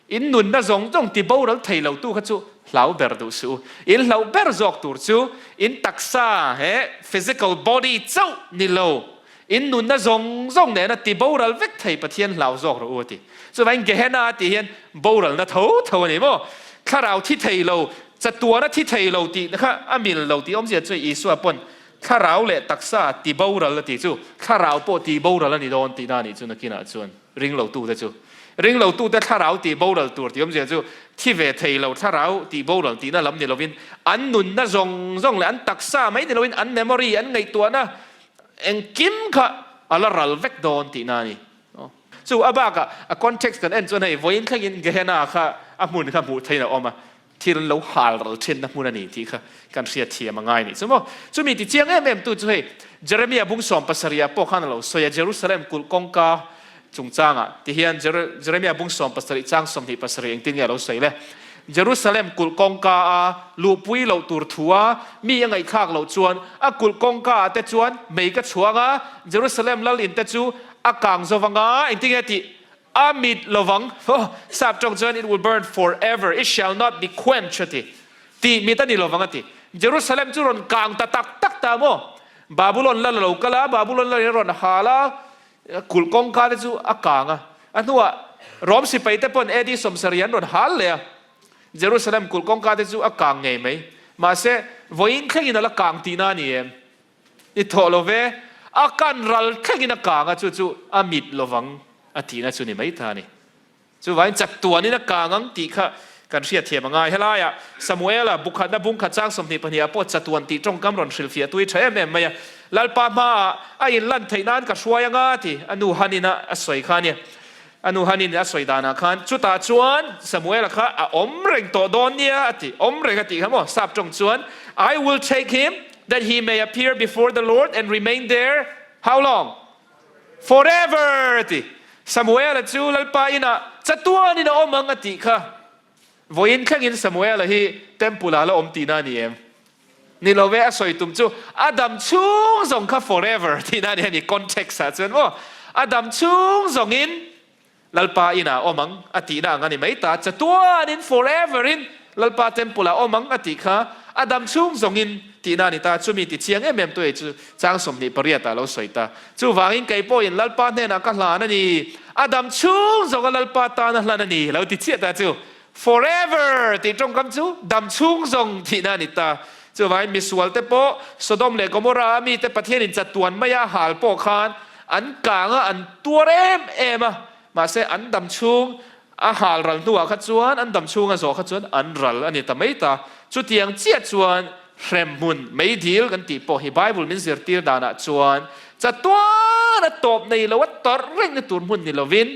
Speaker 1: in nunna zawng zawng ti boral thei lo tu kha chu hlau ber duh suh u. In hlauh ber zawk tur chu in taksa he physical body chauh ni lo, In nunna zawng zawng nena ti boral vek thei Pathian hlau zawk rawh u a ti. Chuvangin Gehenna a tih hian boralna tho tho a ni maw? Thlarau thi thei lo, chatuana thi thei lo tih kha a mil lo tih awmzia chu Isua pawn thlarau leh taksa ti boral a tih chu thlarau pawh ti boral a ni dawn tihna a nih chu nakinah chuan ringlotute chu ringlotute thlarau ti boral tur tih awmzia chu thi ve thei lo thlarau ti boral tihna lam ni lovin an nunna zawng zawng leh an taksa mai ni lovin an memory an ngaihtuahna Engkim kha a la ral vek dawn tihna a ni. Chu a bakah a context kan en chuan hei vawiin thlengin Gehenna kha a hmun kha hmuh theihin a awm a, thil an lo hal ral thinna hmun a ni tih kha kan hriatthiam a ngai a nih chu maw. Chumi ti chiang em em tu chu hei Jeremia bung 70 ah pawh khan a lo sawi a, Jerusalem kulh kawngka chungchangah ti hian Jeremia bung 17 chang 27 engtin nge a lo sawi le? Jerusalem kulh kawngka a luhpui loh tur thu a mi a ngaihthlak loh chuan a kulh kawngka ah te chuan mei ka chhuang a, Jerusalem lal in te chu a kang zo vang a, engtin nge tih a mit lovang, sap tawng chuan it will burn forever, it shall not be quenched a ti, tih mit a ni lovang a ti. Jerusalem chu rawn kang ta tak tak ta maw? Babulon lal a lo kal a, Babulon lal in a rawn hal a, Kulh kawngka te chu a kang a, a hnuah Rom sipai te pawn AD 70 an rawn hal leh a, Jerusalem kulh kawngka te chu a kang ngei mai. Mahse, vawiin thlengin a la kang tihna a ni em? I thawh lo ve, a kan ral thlengin a kang a, chu chu a mit lovang a tihna chu ni mai ta a ni. Chuvangin chatuanin a kang ang tih kha kan hriatthiam a ngai. Helaiah Samuela bukhatna bungkhat chang 22 ah pawh chatuan tih tawngkam rawn hrilhfiah tui tha em em mai a. Lalpa hmaah a inlan theih nan ka hruai anga ti a nu Hanin-a a sawi kha a nia. A nu Hanin a sawi danah khan chutah chuan Samuela kha a awm reng tawh dawn nia a ti. Awm reng a tih kha maw? Sap tawng chuan I will take him that he may appear before the Lord and remain there how long? Forever! a ti. Samuela chu Lalpa inah chatuanin a awm ang a tih kha. Vawiin thlengin Samuela hi temple ah la awm tihna a ni em? Ni lo ve, a sawi tum chu a dam chhung zawng kha forever tihna a ni a ni, context ah chuan maw? A dam chhung zawngin Lalpa inah awm ang a tihna ang a ni mai ta, chatuanin forever in Lalpa temple ah awm ang a tih kha a dam chhung zawngin tihna a ni ta, chumi ti chiang em em tu ei chu chang 28 ah lo sawi ta. Chuvangin kei pawhin Lalpa hnenah ka hlan a ni, a dam chhung zawnga Lalpa tan a hlan a ni lo ti chiah ta chu forever tih tawngkam chu dam chhung zawng tihna a ni ta. Chuvangin misual te pawh Sodom leh Gomorrah a mite Pathianin chatuan maia a hal pawh khan an kang a, an tuar em em a, mahse an dam chhung a hal ral hnuah kha chuan an dam chhung a zawh kha chuan an ral a ni ta mai ta. Chutiang chiah chuan hremhmun meidil kan tih pawh hi Bible min zirtir danah chuan chatuan a tawp nei lo a tawrh rengna tur hmun ni lovin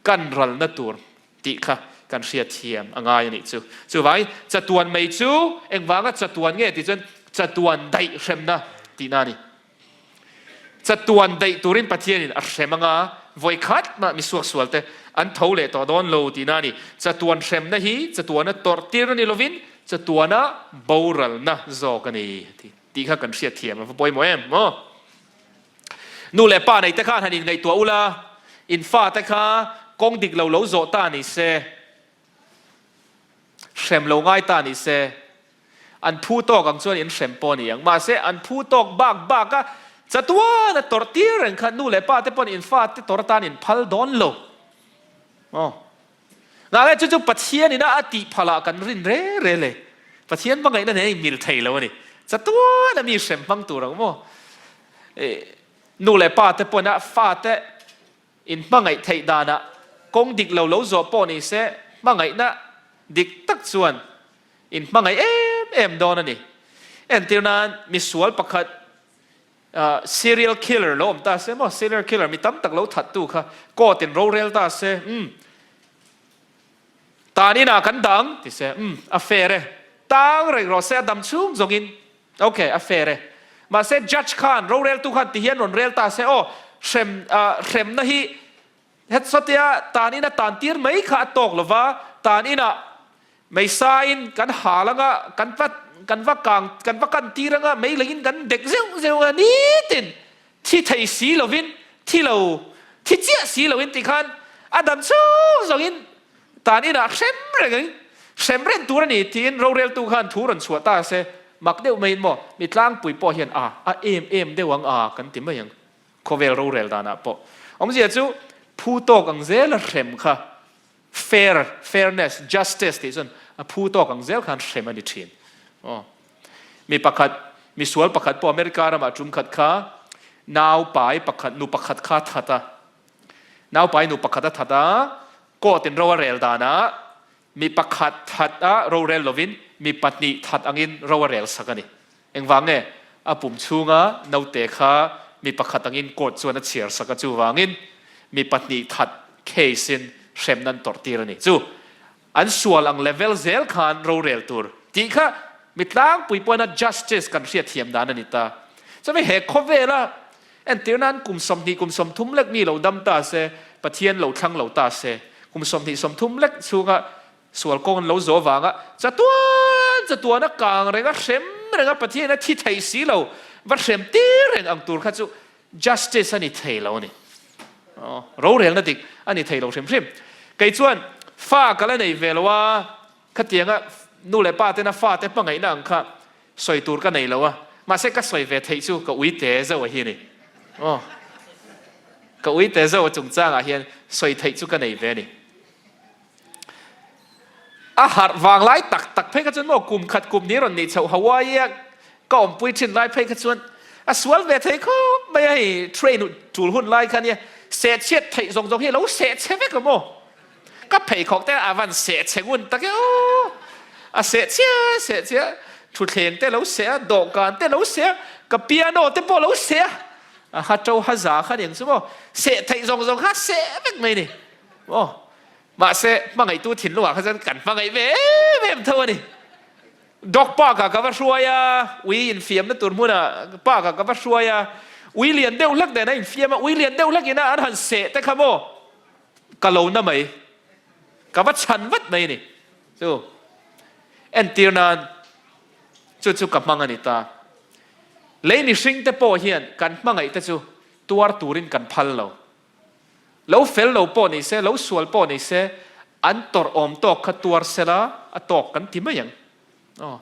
Speaker 1: kan ralna tur tih kha kan hriatthiam a ngai a nih chu. Chuvangin chatuan mei chu engvanga chatuan nge tih chuan chatuan daih hremna tihna a ni. Chatuan daih turin Pathianin a hrem anga vawikhat mah misuaksual te an tho leh tawh dawn lo tihna a ni. Chatuan hremna hi chatuana tawrh tirna ni lovin chatuana boralna zawk a ni tih kha kan hriatthiam a va pawimawh em maw? Nu leh pa nei te khan han inngaihtuah ula, in fate kha kawng dik lo lo zawh ta ni se, hrem lo ngai ta ni se, an phu tawk ang chuan in hrem pawh a ni ang. Mahse, an phu tawk bak bak a, chatuan a tawrh tir reng kha nu leh pa te pawn in fate tawrh atan in phal dawn lo. Aw. Ngah nge chu chu Pathian ina a tih phalah kan rin re re le. Pathian hmangaihna nen a inmil thei lo a ni. Chatuan a mi hrem hmang tur ang maw? Nu leh pa te pawn a fate in hmangaih theih danah kawng dik lo lo zawh pawh ni se hmangaihna dik tak chuan in hmangaih em em dawn a ni. Entir nan misual pakhat serial killer lo awm ta se maw, serial killer mi tam tak lo that tu kha court in rorel ta se umm tan inah kan dah ang ti se umm a fair e, tang reng rawh se a dam chhung zawng in ok a fair e. Mahse judge khan roreltu khan ti hian rawn rel ta se aw hrem hremna hi Het sawtia tan ina tan tir mai kha a tawk lova, tan inah meisain kan hal anga, kan va kan va kang kan va kan tir anga, mei lengin kan dek zeuh zeuh anga, nitin thi thei si lovin, thi lo, thi chiah si lovin ti khan a dam chhung zawngin tan inah hrem reng ang, hrem reng tur a ni tiin roreltu khan thu rawn chhuah ta se, mak deuh maiin maw, mi tlangpui pawh hian a a em em deuh ang a kan ti mai ang. Khawvel rorel danah pawh awmzia chu phu tawk ang zela hrem kha fair, fairness, justice tih chuan a phu tawk ang zel khan hrem a ni thin. Aw. Mi pakhat, misual pakhat pawh America ramah tum khat kha naupai pakhat, nu pakhat kha that a. Naupai nu pakhat a that a, court in ro a rel danah mi pakhat that a rorel lovin mi pahnih that angin ro a rel sak a ni. Engvang nge? A pum chhunga naute kha mi pakhat angin court chuan a chhiar sak a, chuvangin mi pahnih that case in hremna an tawrh tir a ni. Chu an sual ang level zel khan rorel tur tih kha mi tlangpui pawhin a justice kan hriatthiam dan a ni ta. Chumi he khawvela entir nan kum 20 kum 30 lek mi lo dam ta se, Pathian lo thlang lo ta se, kum 20 30 lek chhunga Sual kawng an lo zawh avanga chatuan chatuan a kang reng a, hrem reng a, Pathian a thi thei si lo, va hrem tir reng ang tur kha chu justice a ni thei lo a ni. Rorelna dik a ni thei lo hrim hrim. Kei chuan fa ka la nei ve lo a, khatianga nu leh pa tena fa te hmangaihna ang kha sawi tur ka nei lo a, mahse ka sawi ve theih chu ka ui te zauh a hi a ni. Aw, ka ui te zauh a chungchangah hian sawi theih chu ka nei ve a ni. A harh vang lai tak tak phei kha chuan maw kum khat kum ni rawn nih chhoh Hawaii a ka awmpui thin lai phei kha chuan a sual ve thei khawp mai a hei train tul hun lai kha nia seh chhiat theih zawng zawng hi a lo seh chhe vek a maw ka pheikhawk te a van seh chhe ngun tak e aw a seh chhia seh chhia thutthleng te lo seh a dawhkan te lo seh a ka piano te pawh lo seh a a ha to ha za kha ning chu maw seh theih zawng zawng kha seh vek mai ni Aw, mahse hmangaihtu thinlungah kha chuan kan hmangaih ve em em tho a ni. Dog park-ah ka va hruai a, ui infiamna tur hmunah park-ah ka va hruai a, ui lian deuh hlek nen a infiam a, ui lian deuh hlekin a an han seh te kha maw ka lo na mai, ka va chhan vat mai a ni. Chu entir nan chu chu ka hmang a ni ta. Lei mihring te pawh hian kan hmangaih te chu tuar turin kan phal lo. Lo fel lo pawh ni se, lo sual pawh ni se, an tawrh awm tawk kha tuar sela a tawk kan ti mai ang. Aw.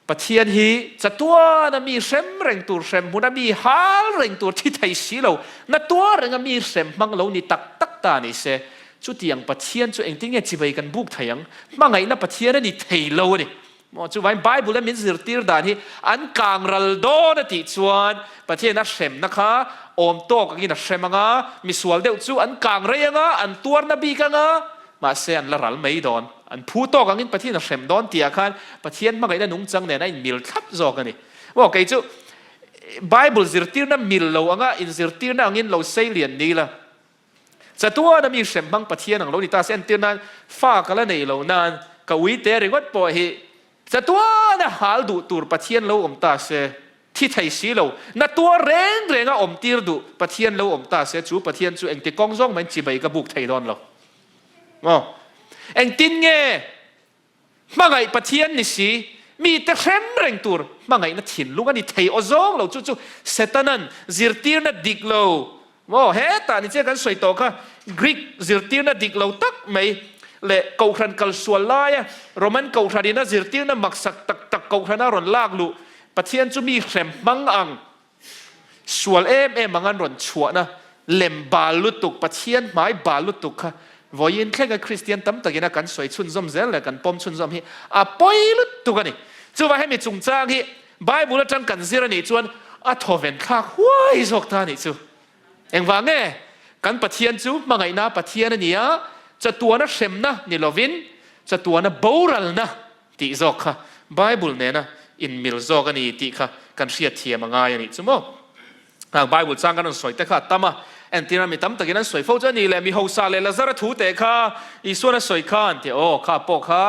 Speaker 1: Pathian hi chatuana mi hrem reng tur, hrem hmuna mi hal reng tur thi thei si lo, na tuar renga mi hrem hmang lo ni tak tak ta ni se, chutiang Pathian chu engtin nge chivei kan buk thei ang? Hmangaihna Pathian a ni thei lo a ni. Maw chuvangin Bible a min zirtir dan hi an kang ral dawn a tih chuan Pathian a hremna kha awm tawk angin a hrem anga, misual deuh chu an kang rei anga, an tuarna bik anga, mahse an la ral mai dawn. An phu tawk angin Pathian a hrem dawn tihah khan Pathian hmangaihna nungchang nen a inmil thlap zawk a ni. Maw kei chu Bible zirtirna mil lo anga inzirtirna angin lo sei lian ni la. Chatuana mi hrem hmang Pathian ang lo ni ta se entir nan fa ka la nei lo nan ka ui te ringawt pawh hi chatuana hal duh tur Pathian lo awm ta se, thi thei si lo, na tuar reng reng a awm tir duh Pathian lo awm ta se chu Pathian chu engti kawng zawng mahin chibai ka buk thei dawn lo. Aw. Engtin nge Hmangaih Pathian ni si, mite hrem reng tur hmangaihna thinlung a ni thei aw zawng lo. Chu chu Setanan zirtirna dik lo maw? Hetah ni chiah kan sawi tawh kha, Greek zirtirna dik lo tak mai leh Kohhran kalsual laia Roman Kohhranin a zirtirna maksak tak tak Kohhrana rawn lak luh Pathian chu mi hrem hmang ang Sual em em ang an rawn chhuahna lem bal lutuk, Pathian hmai bal lutuk kha Vawiin thlenga Kristian tam takina kan sawi chhunzawm zel leh kan pawm chhunzawm hi a pawi lutuk a ni. Chuvang hemi chungchang hi Bible atang kan zir a nih chuan a thawven thlak huai zawk ta a nih chu. Engvang nge? Kan Pathian chu hmangaihna Pathian a ni a, chatuana hremna ni lovin chatuana boralna tih zawk kha Bible nena inmil zawk a ni tih kha kan hriatthiam a ngai a nih chu maw. Hang Bible chang kan rawn sawi te kha a tam a, entirna mi tam takin an sawi fo chu a ni leh mi hausa leh Lazara thu teh kha Isuan a sawi kha an ti aw kha pawh kha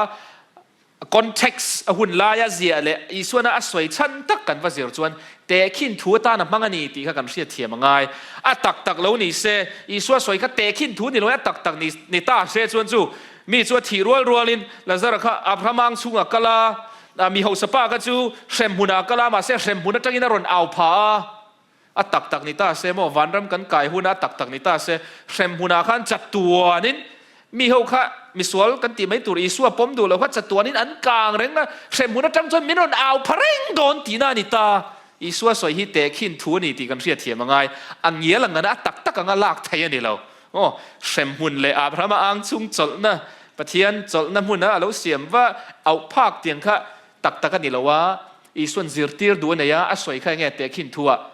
Speaker 1: a context a hun laia ziah leh Isuana a sawi chhan tak kan va zir chuan tehkhin thu atan a hmang a ni tih kha kan hriatthiam a ngai. A tak tak lo ni se Isua sawi kha tehkhin thu ni lo a tak tak ni ni ta hre chuan chu mi chu a thih rual rualin Lazara kha Abraham ang chhungah kal a, mi hausa pa kha chu hremhmunah a kal a, mahse hremhmun atangin a rawn au phah a, a tak tak ni ta se maw, vanram kan kai huna a tak tak ni ta se, hremhmunah khan chatuanin mi ho kha misual kan tih mai tur Isua pawm duh lo kha chatuanin an kang reng a, hremhmun atang chuan min rawn au pha reng dawn tihna a ni ta. Isua sawi hi tehkhin thu a ni tih kan hriatthiam a ngai, a ngial ang ngana a tak tak anga lak theih a ni lo. Aw, hremhmun leh Abrahama ang chung chawlhna, Pathian chawlhna hmuna a lo siam va auh phak tiang kha tak tak a ni lo a, Isuan zirtir duh a nei a, a sawi kha enge tehkhin thu ah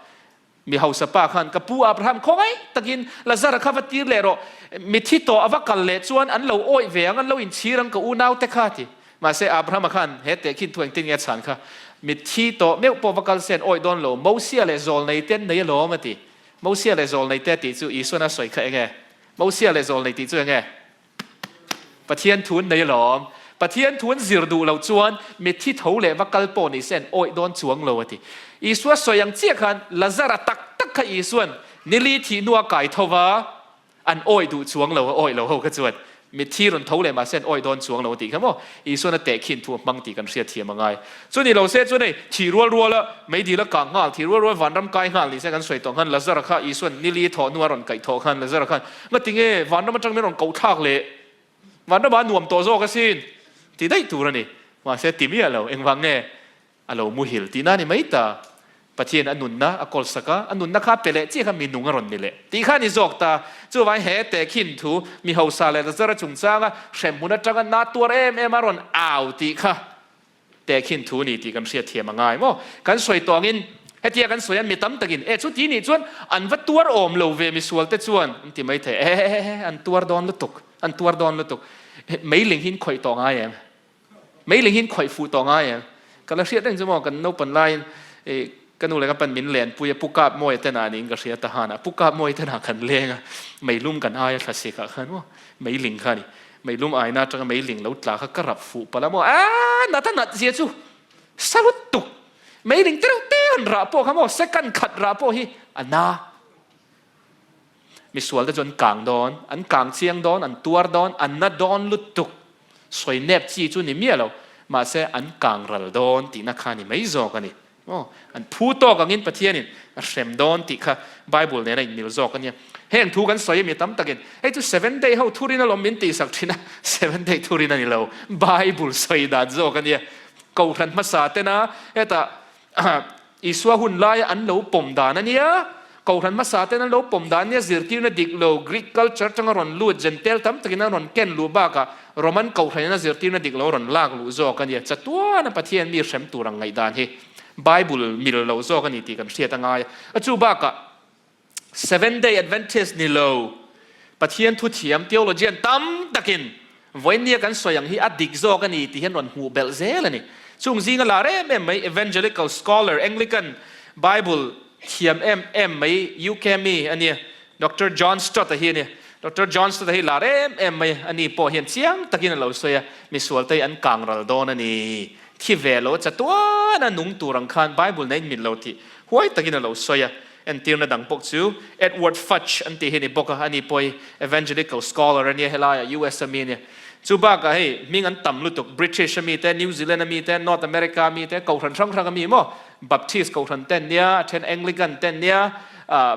Speaker 1: mi hausa pa khan ka pu Abraham khawngaih takin Lazara kha va tir leh rawh, mithi tawh a va kal leh chuan an lo awih ve ang, an lo inchhir ang ka unaute kha a ti. Mahse Abrahama khan he tehkhin thu engtin nge a chhan kha, Mithi tawh meuh pawh va kal se an awih dawn lo, Mosia leh zawlnei te an nei alawm a ti. Mosia leh zawlnei te tih chu Isuan a sawi kha enge? Mosia leh zawlnei tih chu enge? Pathian thu an nei alawm. Pathian thu an zir duh loh chuan mitthi tho leh va kal pawh ni se an awih dawn chuang lo a ti. Isua sawi ang chiah khan Lazara tak tak kha Isuan nili thih hnua kai tho va, An awih duh chuang lo, a awih lo ho kha chuan mitthi rawn tho leh mahse an awih dawn chuang lo a tih kha maw? Isuan a tehkhin thu a hmang tih kan hriatthiam a ngai. Chu ni lo se chuan hei thih rual rual a meidil a kang nghal, thih rual rual vanram kai nghal ni se kan sawi tawh khan Lazara kha Isuan nili thawh hnu a rawn kaih thawh khan Lazara khan ngati nge vanram atang min rawn koh thlak leh vanram ah a nuam tawh zawk asin ti daih tur a ni. Mahse ti miah lo, engvang nge? A lo muhil tihna a ni mai ta. Pathian a nunna a kawlsak a, a nunna kha pe leh chiah kha mi nung a rawn ni leh tih kha a ni zawk ta. Chuvangin he tehkhin thu mi hausa leh Lazara chungchanga hremhmun atanga na tuar em em a rawn au tih kha tehkhin thu a ni tih kan hriatthiam a ngai maw? Kan sawi tawh angin hetia kan sawi a mi tam takin e chuti nih chuan an va tuar awm lo ve misual te chuan an ti mai thei e an tuar dawn lutuk an tuar dawn lutuk meiling hi in khawih tawh ngai em? Meiling hi in khawih fuh tawh ngai em? Ka la hriat reng chu maw, kan naupan laiin i ka nu leh ka pan min lenpui a, Pu Kap Mawia ten ah niin ka hria tahan ah, Pu Kap Mawia ten ah kan leng a, meilum kan ai a thlasik ah khan maw, meiling kha a ni, meilum aina atanga meiling lo tla kha ka rap fuh palh a maw, aaa nat a nat zia chu sa lutuk, meiling te reuh te han rah pawh kha maw, second khat rah pawh hi a na. Misual te chu an kang dawn, an kang chiang dawn, an tuar dawn, an na dawn lutuk. Sawi nep chi chu ni miah lo, mahse an kang ral dawn tihna kha ni mai zawk a ni. Aw, an phu tawk angin Pathianin a hrem dawn tih kha Bible nena inmil zawk a nia. Heng thu kan sawi ami tam takin, hei chu Seven Day ho thurin alawm min tihsak thin a, Seven Day thurin a ni lo, Bible sawi dan zawk a nia. Kohhran hmasa tena hetah Isua hun laia an lo pawm dan a nia, Kohhran hmasa ten an lo pawm dan a nia, zirtirna dik lo, Greek culture atanga rawn lut, Gentile tam takin an rawn ken luh bakah Roman Kohhranin a zirtirna dik lo rawn lak luh zawk a nia. Chatuana Pathian mi hrem tur ang ngaihdan hi Bible mil lo zawk a ni tih kan hriat a ngai a. Chu bakah Seventh Day Adventist ni lo, Pathian thuthiam, theologian, tam takin vawinia kan sawi ang hi a dik zawk a ni tih hian rawn hmuh belh zel a ni. Chung zinga lar em em mai Evangelical scholar, Anglican Bible thiam em em mai UK mi a nia, Doctor John Stott-a hi a nia. Doctor John Stott-a hi lar em em mai a ni pawh hian chiang takin a lo sawi a, misualte hi an kang ral dawn a ni. Thi ve lo chatuan a nung tur ang khan Bible na in mit lo tih huai takin a lo sawi a. Entirna dang pawh chu Edward Futch an tih hi a ni bawk a, ani pawh hi Evangelical scholar a nia, helaiah US a mi a nia. Chu bakah hei hming an tam lutuk, British a mi te, New Zealand a mi te, North America a mi te, Kohhran hrang hrang a mi maw, Baptist Kohhran te an nia, a then Anglican te an nia,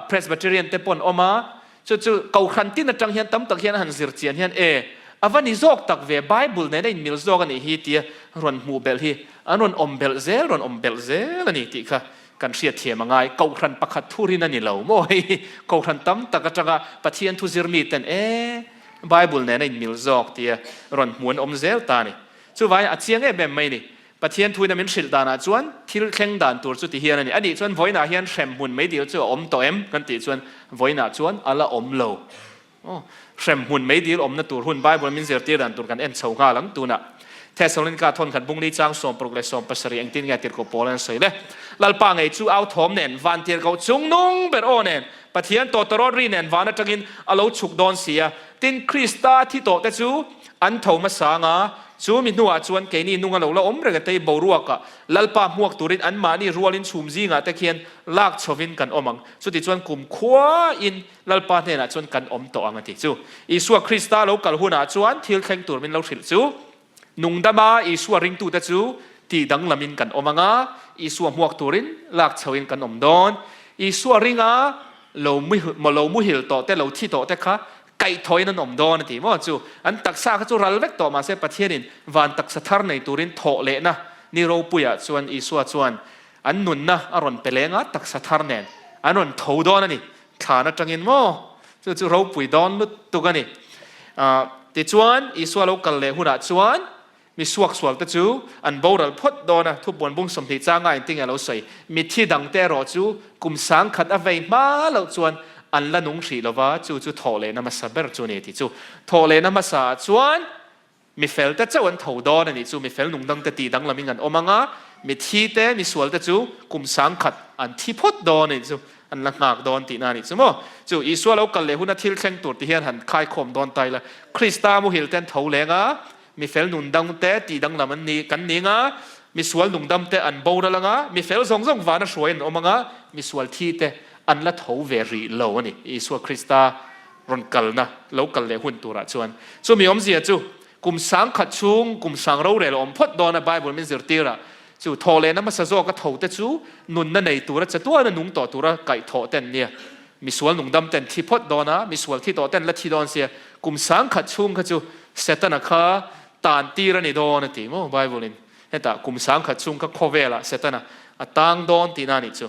Speaker 1: Presbyterian te pawh an awm a. Chu chu Kohhran tin atang hian tam tak hian a han zir chian hian e, a va ni zawk tak ve, Bible nena inmil zawk a nih hi tia rawn hmuh belh hi an rawn awm belh zel, rawn awm belh zel a ni tih kha Kan hriatthiam a ngai, Kohhran pakhat thurin a ni lo maw hei hi Kohhran tam tak atanga Pathian thu zir mi ten e, Bible nen a inmil zawk tia rawn hmu an awm zel ta a ni. Chuvangin a chiang em em mai ni. Pathian thuina min hrilh danah chuan thil thleng dan tur chu ti hian a ni. Anih chuan vawiinah hian hremhmun meidil chu a awm tawh em? Kan tih chuan vawiinah chuan a la awm lo. Aw, hremhmun meidil awmna tur hun Bible min zirtir dan tur kan en chho nghal ang tunah. Thessalonika thawnkhat bungli chang 60 leh 70 engtin nge tirhkoh Paul an sawi le? Lalpa ngei chu au thawm nen, van tirhkoh chung nung ber aw nen, Pathian tawtawrawt ri nen van atangin a lo chhuk dawn si a. Tin, Krista thi tawh te chu an tho hmasa ang a, chu mi hnuah chuan keini nung a lo la awm reng a tei boruakah Lalpa hmuak turin anmahni rualin chhum zingah te khian lak chhovin kan awm ang. Chutichuan kumkhuain Lalpa hnenah chuan kan awm tawh ang a ti. Chu Isua Krista lo kal hunah chuan thil thleng tur min lo hrilh chu nungdama Isua ringtute chu tih danglamin kan awm ang a, Isua hmuak turin lak chhoin kan awm dawn. Isua ringa lo lo muhil tawh te, lo thi tawh te kha kaihthawhin an awm dawn a ti maw? Chu an taksa kha chu ral vek tawh mahse Pathianin van taksa thar nei turin thawh lehna ni ropuiah chuan Isua chuan an nunna a rawn pe leng a, taksa thar nen an rawn tho dawn a ni. Thlan atangin maw? Chu chu ropui dawn lutuk a ni. Tichuan, Isua lo kal leh hunah chuan mi suaksualte chu an boral phawt dawn a, thupuan bung 20 changa engtinge a lo sawi? Mitthi dangte erawh chu kum 1000 a vei hma loh chuan an la nung hrih lova, chu chu thawhlehna hmasa ber chu a ni tih chu. Thawhlehna hmasaah chuan Mi felte chauh an tho dawn a nih chu, mi fel nungdangte tih danglamin an awm ang a, mi thite, mi sualte chu kum 1000 an thi phawt dawn a nih chu, an la nghak dawn tihna a nih chu maw? Chu Isua lo kal leh huna thil thleng tur ti hian han khaikhawm dawn ta ila, Krista muhil te an tho leng a, mi fel nungdangte tih danglam an ni, kan ning a, mi sual nungdamte an boral ang a, mi fel zawng zawng vana hruai an awm ang a, mi sual thite an la tho ve rih lo a ni, Isua Krista rawn kalna lo kal leh hun turah chuan chumi awmzia chu kum 1000 chhung kum sang rorel a awm phawt dawn a Bible min zirtir a, chu thawhlehna hmasa zawk a tho te chu nunna nei tura chatuana nung tawh tura kaihthawh te an nia. Misual nungdam ten thi phawt dawn a, misual thi tawh ten la thi dawn sia, kum 1000 chhung kha chu Setana kha tan tir a ni dawn a ti maw Bible in hetah kum 1000 chhung kha khawvelah Setana a tang dawn tihna a nih chu.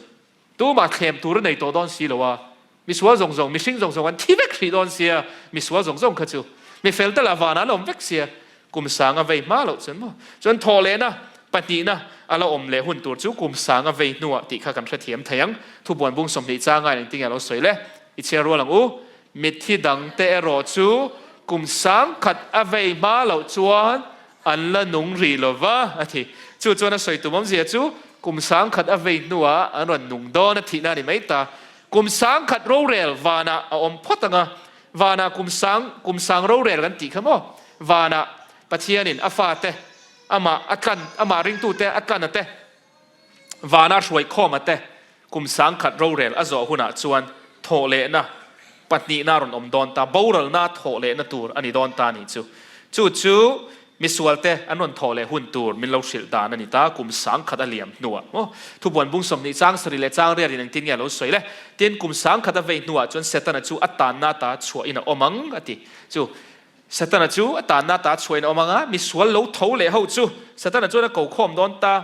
Speaker 1: Tumah thlem tur a nei tawh dawn si lo a, misual zawng zawng, mihring zawng zawng an thi vek hrih dawn sia, misual zawng zawng kha chu mi fel te lah vanah an awm vek sia, kum sanga vei hma loh chuan maw? Chuan thawh lehna pahnihna a la awm leh hun tur chu kum sanga vei hnuah tih kha kan hrethiam thei ang. Thubuan bung 20 changa in engtinge a lo sawi le? I chhiar rual ang u. Mitthi dangte erawh chu kum 1000 a vei hma loh chuan An la nung rih lo va, a ti. Chu chuan a sawi tum awmzia chu kum 1000 a vei hnuah an rawn nung dawn a thihna a ni mai ta. Kum 1000 rorel vanah a awm phawt ang a, vanah kum sang, kum sang rorel kan tih kha maw? Vanah Pathianin a fate, amah a tlan, amah ringtute a tlan a te, Vana hruaikhawma te kum 1000 rorel a zawh hunah chuan thawhlehna pahnihna a rawn awm dawn ta, boralna thawhlehna tur a ni dawn ta a nih chu. Chu chu misualte an rawn thawh leh hun tur min lo hrilh dan a ni ta, kum 1000 a liam hnuah maw? Thubuan bung 20 chang sarih leh chang riatin engtin nge a lo sawi le? Tin, kum 1000 a vei hnuah chuan Setana chu a tanna ata chhuahin a awm ang a ti. Chu Setana chu a tanna ta chhuahin a awm ang a, misual lo tho leh ho chu Setana chuan a ko khawm dawn ta.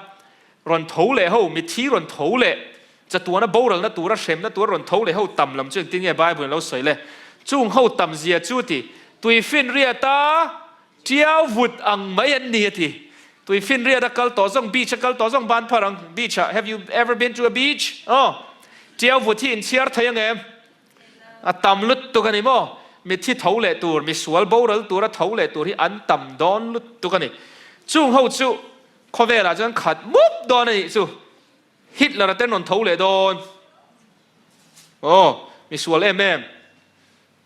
Speaker 1: Rawn tho leh ho, mithi rawn tho leh, chatuana boralna tura hremna tura rawn tho leh ho tam lam chu engtin nge Bible in lo sawi le? Chung ho tam zia chu ti, tuifinriata tiau vut ang mai an ni a ti. Tuifinriata kal tawh zawng, beach a kal tawh zawng ban phar ang, beach ah, have you ever been to a beach? Aw, tiau vut hi inchhiar thei ang em? A tam lutuk a ni maw? Mitthi tho leh tur, misual boral tura tho leh tur hi an tam dawn lutuk a ni. Chung ho chu khawvelah chuan khat mup dawn a nih chu. Hitler-a ten rawn tho leh dawn. Aw, misual em em,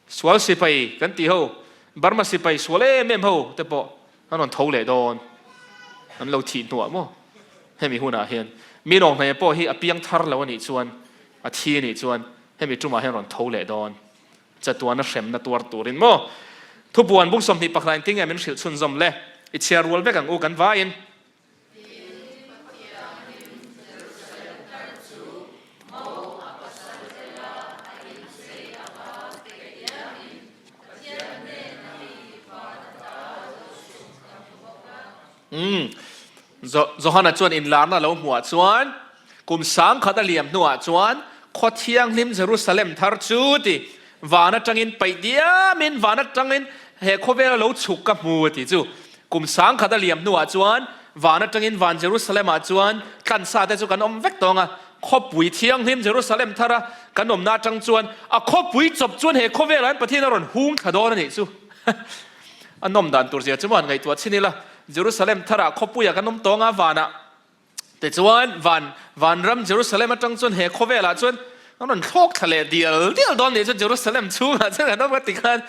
Speaker 1: sual sipai kan tih ho, Burma sipai sual em em ho te pawh an rawn tho leh dawn. An lo thih hnuah maw? Hemi hunah hian mi lawnghnai pawh hi a piang thar lo a nih chuan, a thi a nih chuan hemi tumah hian rawn tho leh dawn. Chatuana hremna tuar turin maw? Thubuan bung 20 pakhat engtin nge min hrilh chhunzawm le? I chhiar rual vek ang u kan vaiin. Umm. Johana chuan inlarna lo hmuh ah chuan kum 1000 a liam hnuah chuan khaw thianghlim Jerusalem thar chu ti van atangin paih diamin van atangin he khawvela lo chhuk ka hmu a ti chu. Kum 10,000 a liam hnuah chuan van atangin van Jerusalem-ah chuan tlansa te chu kan awm vek tawng a, khawpui thianghlim Jerusalem thara kan awmna atang chuan a khawpui chawp chuan he khawvelah hian Pathian a rawn hung thla dawn a nih chu. A nawm dan tur zia chu maw han ngaihtuah chhin ila, Jerusalem tharah khawpuiah kan awm tawng a, vanah Tichuan, van, vanram Jerusalem atang chuan he khawvelah chuan an rawn thlawk thla leh dial dial dawn nih chu Jerusalem chhungah chuan an awm a ti khan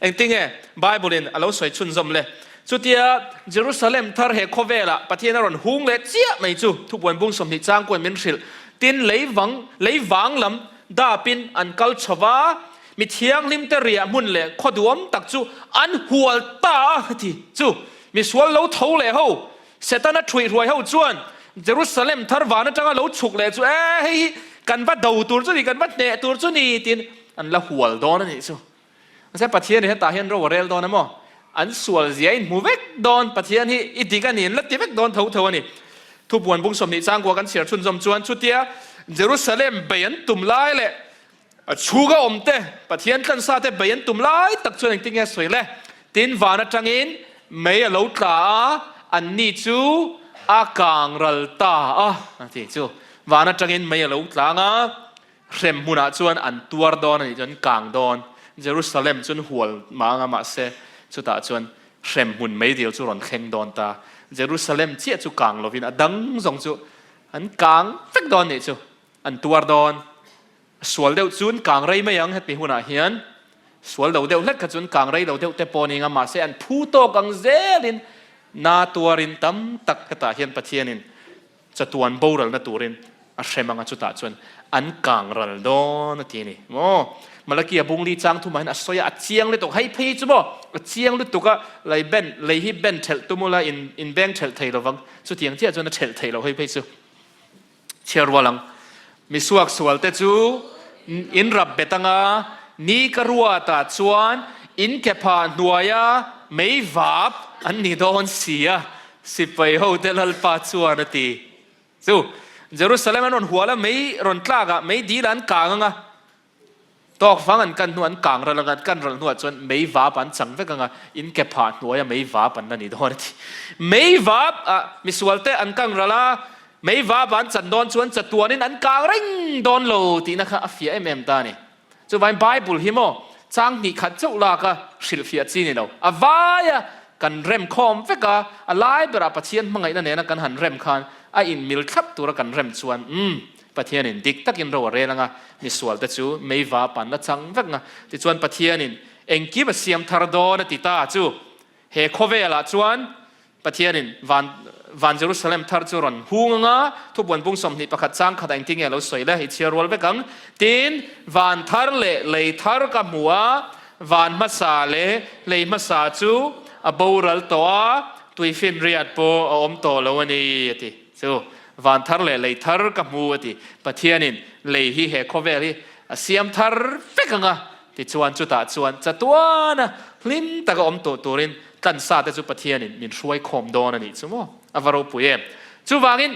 Speaker 1: engtinge Bible in a lo sawi chhunzawm le. Chutia Jerusalem thar he khawvelah Pathian a rawn hung leh chiah mai chu thupuan bung 20 chang kuan min hrilh. Tin, leivang, leivang lam dapin an kal chho va, mi thianghlim te riah hmun leh khaw duhawm tak chu an hual ta a ti chu misual lo tho leh ho Setana ṭhuihruai ho chuan Jerusalem thar van aṭanga lo chhuk leh chu, E, hei hi kan va do tur chu ni, kan va hneh tur chu ni, tiin an la hual dawn a nih chu. Mahse, Pathian hi hetah hian ro a rel dawn emaw? An sual zia in hmu vek dawn, Pathian hi i dik a ni, an la ti vek dawn tho tho a ni. Thupuan bung 20 changkua kan chhiar chhunzawm chuan chutia Jerusalem bei an tum lai leh A chhunga awm te, Pathian tlansa te bei an tum lai tak chuan engtin nge a sawi le? Tin, van atangin mei a lo tla a, anni chu a kang ral ta a, a ti chu. Van atangin mei a lo tlang a, hrem hmunah chuan an tuar dawn a nih chu, an kang dawn. Jerusalem chu an hual mang a, mahse chutah chuan hrem hmun meidil chu rawn thleng dawn ta. Jerusalem chiah chu kang lovin a dang zawng chu an kang vek dawn a nih chu, an tuar dawn. Sual deuh chun kang rei mai ang heti hunah hian sual lo deuh hlek kha chun kang rei lo deuh te pawh ni ang a, mahse an phu tawk ang zelin na tuarin tam tak hetah hian Pathianin chatuan boralna turin a hrem ang a, chutah chuan an kang ral dawn a ti a ni maw. Malakia bungli chang thumah hian a sawi a, a chiang lutuk hei phei chu maw a chiang lutuk a, lei ben lei hi ben thelh tum ula in in beng thelh thei lovang chutiang chiah chuan a thelh thei lo hei phei chu. Chhiar rual ang. Mi suaksual te chu in rap bet anga, ni ka ruatah chuan in kephah hnuaia mei vap an ni dawn si a, sipai hote Lalpa chuan a ti. Chu Jerusalem an rawn hual a, mei rawn tlakah mei dil an kang anga, Tawk vang an kan hnu an kang ral anga, an kan ral hnuah chuan mei vap an chang vek anga, in ke phah hnuaia mei vap an la ni dawn a ti. Mei vap ah misual te an kang ral a, mei vap an chan dawn chuan chatuanin an kang reng dawn lo tihna kha a fiah em em ta a ni. Chuvangin Bible hi maw chang hnih khat chauh lak a hrilhfiah chi ni lo. A vaia kan rem khawm vek a, a lai berah Pathian hmangaihna nena kan han rem khan a inmil thlap tura kan rem chuan umm Pathianin dik takin ro a rel anga, misualte chu meiva pan la chang vek nga. Tichuan Pathianin engkim a siam thar dawn a ti ta chu he khawvelah chuan Pathianin van van Jerusalem thar chu rawn hung anga, thupuan bung 21 chang khatah engtin nge a lo sawi le, i chhiar rual vek ang. Tin, van thar leh lei thar ka hmu a, van hmasa leh lei hmasa chu a boral tawh a, tuifinriat pawh a awm tawh lo a ni a ti. Chu van thar leh lei thar ka hmu a ti. Pathianin lei hi he khawvel hi a siam thar vek ang a, tichuan chutah chuan chatuana hlim taka awm tawh turin tlansa te chu Pathianin min hruai khawm dawn a nih chu maw? A va ropui em! Chuvangin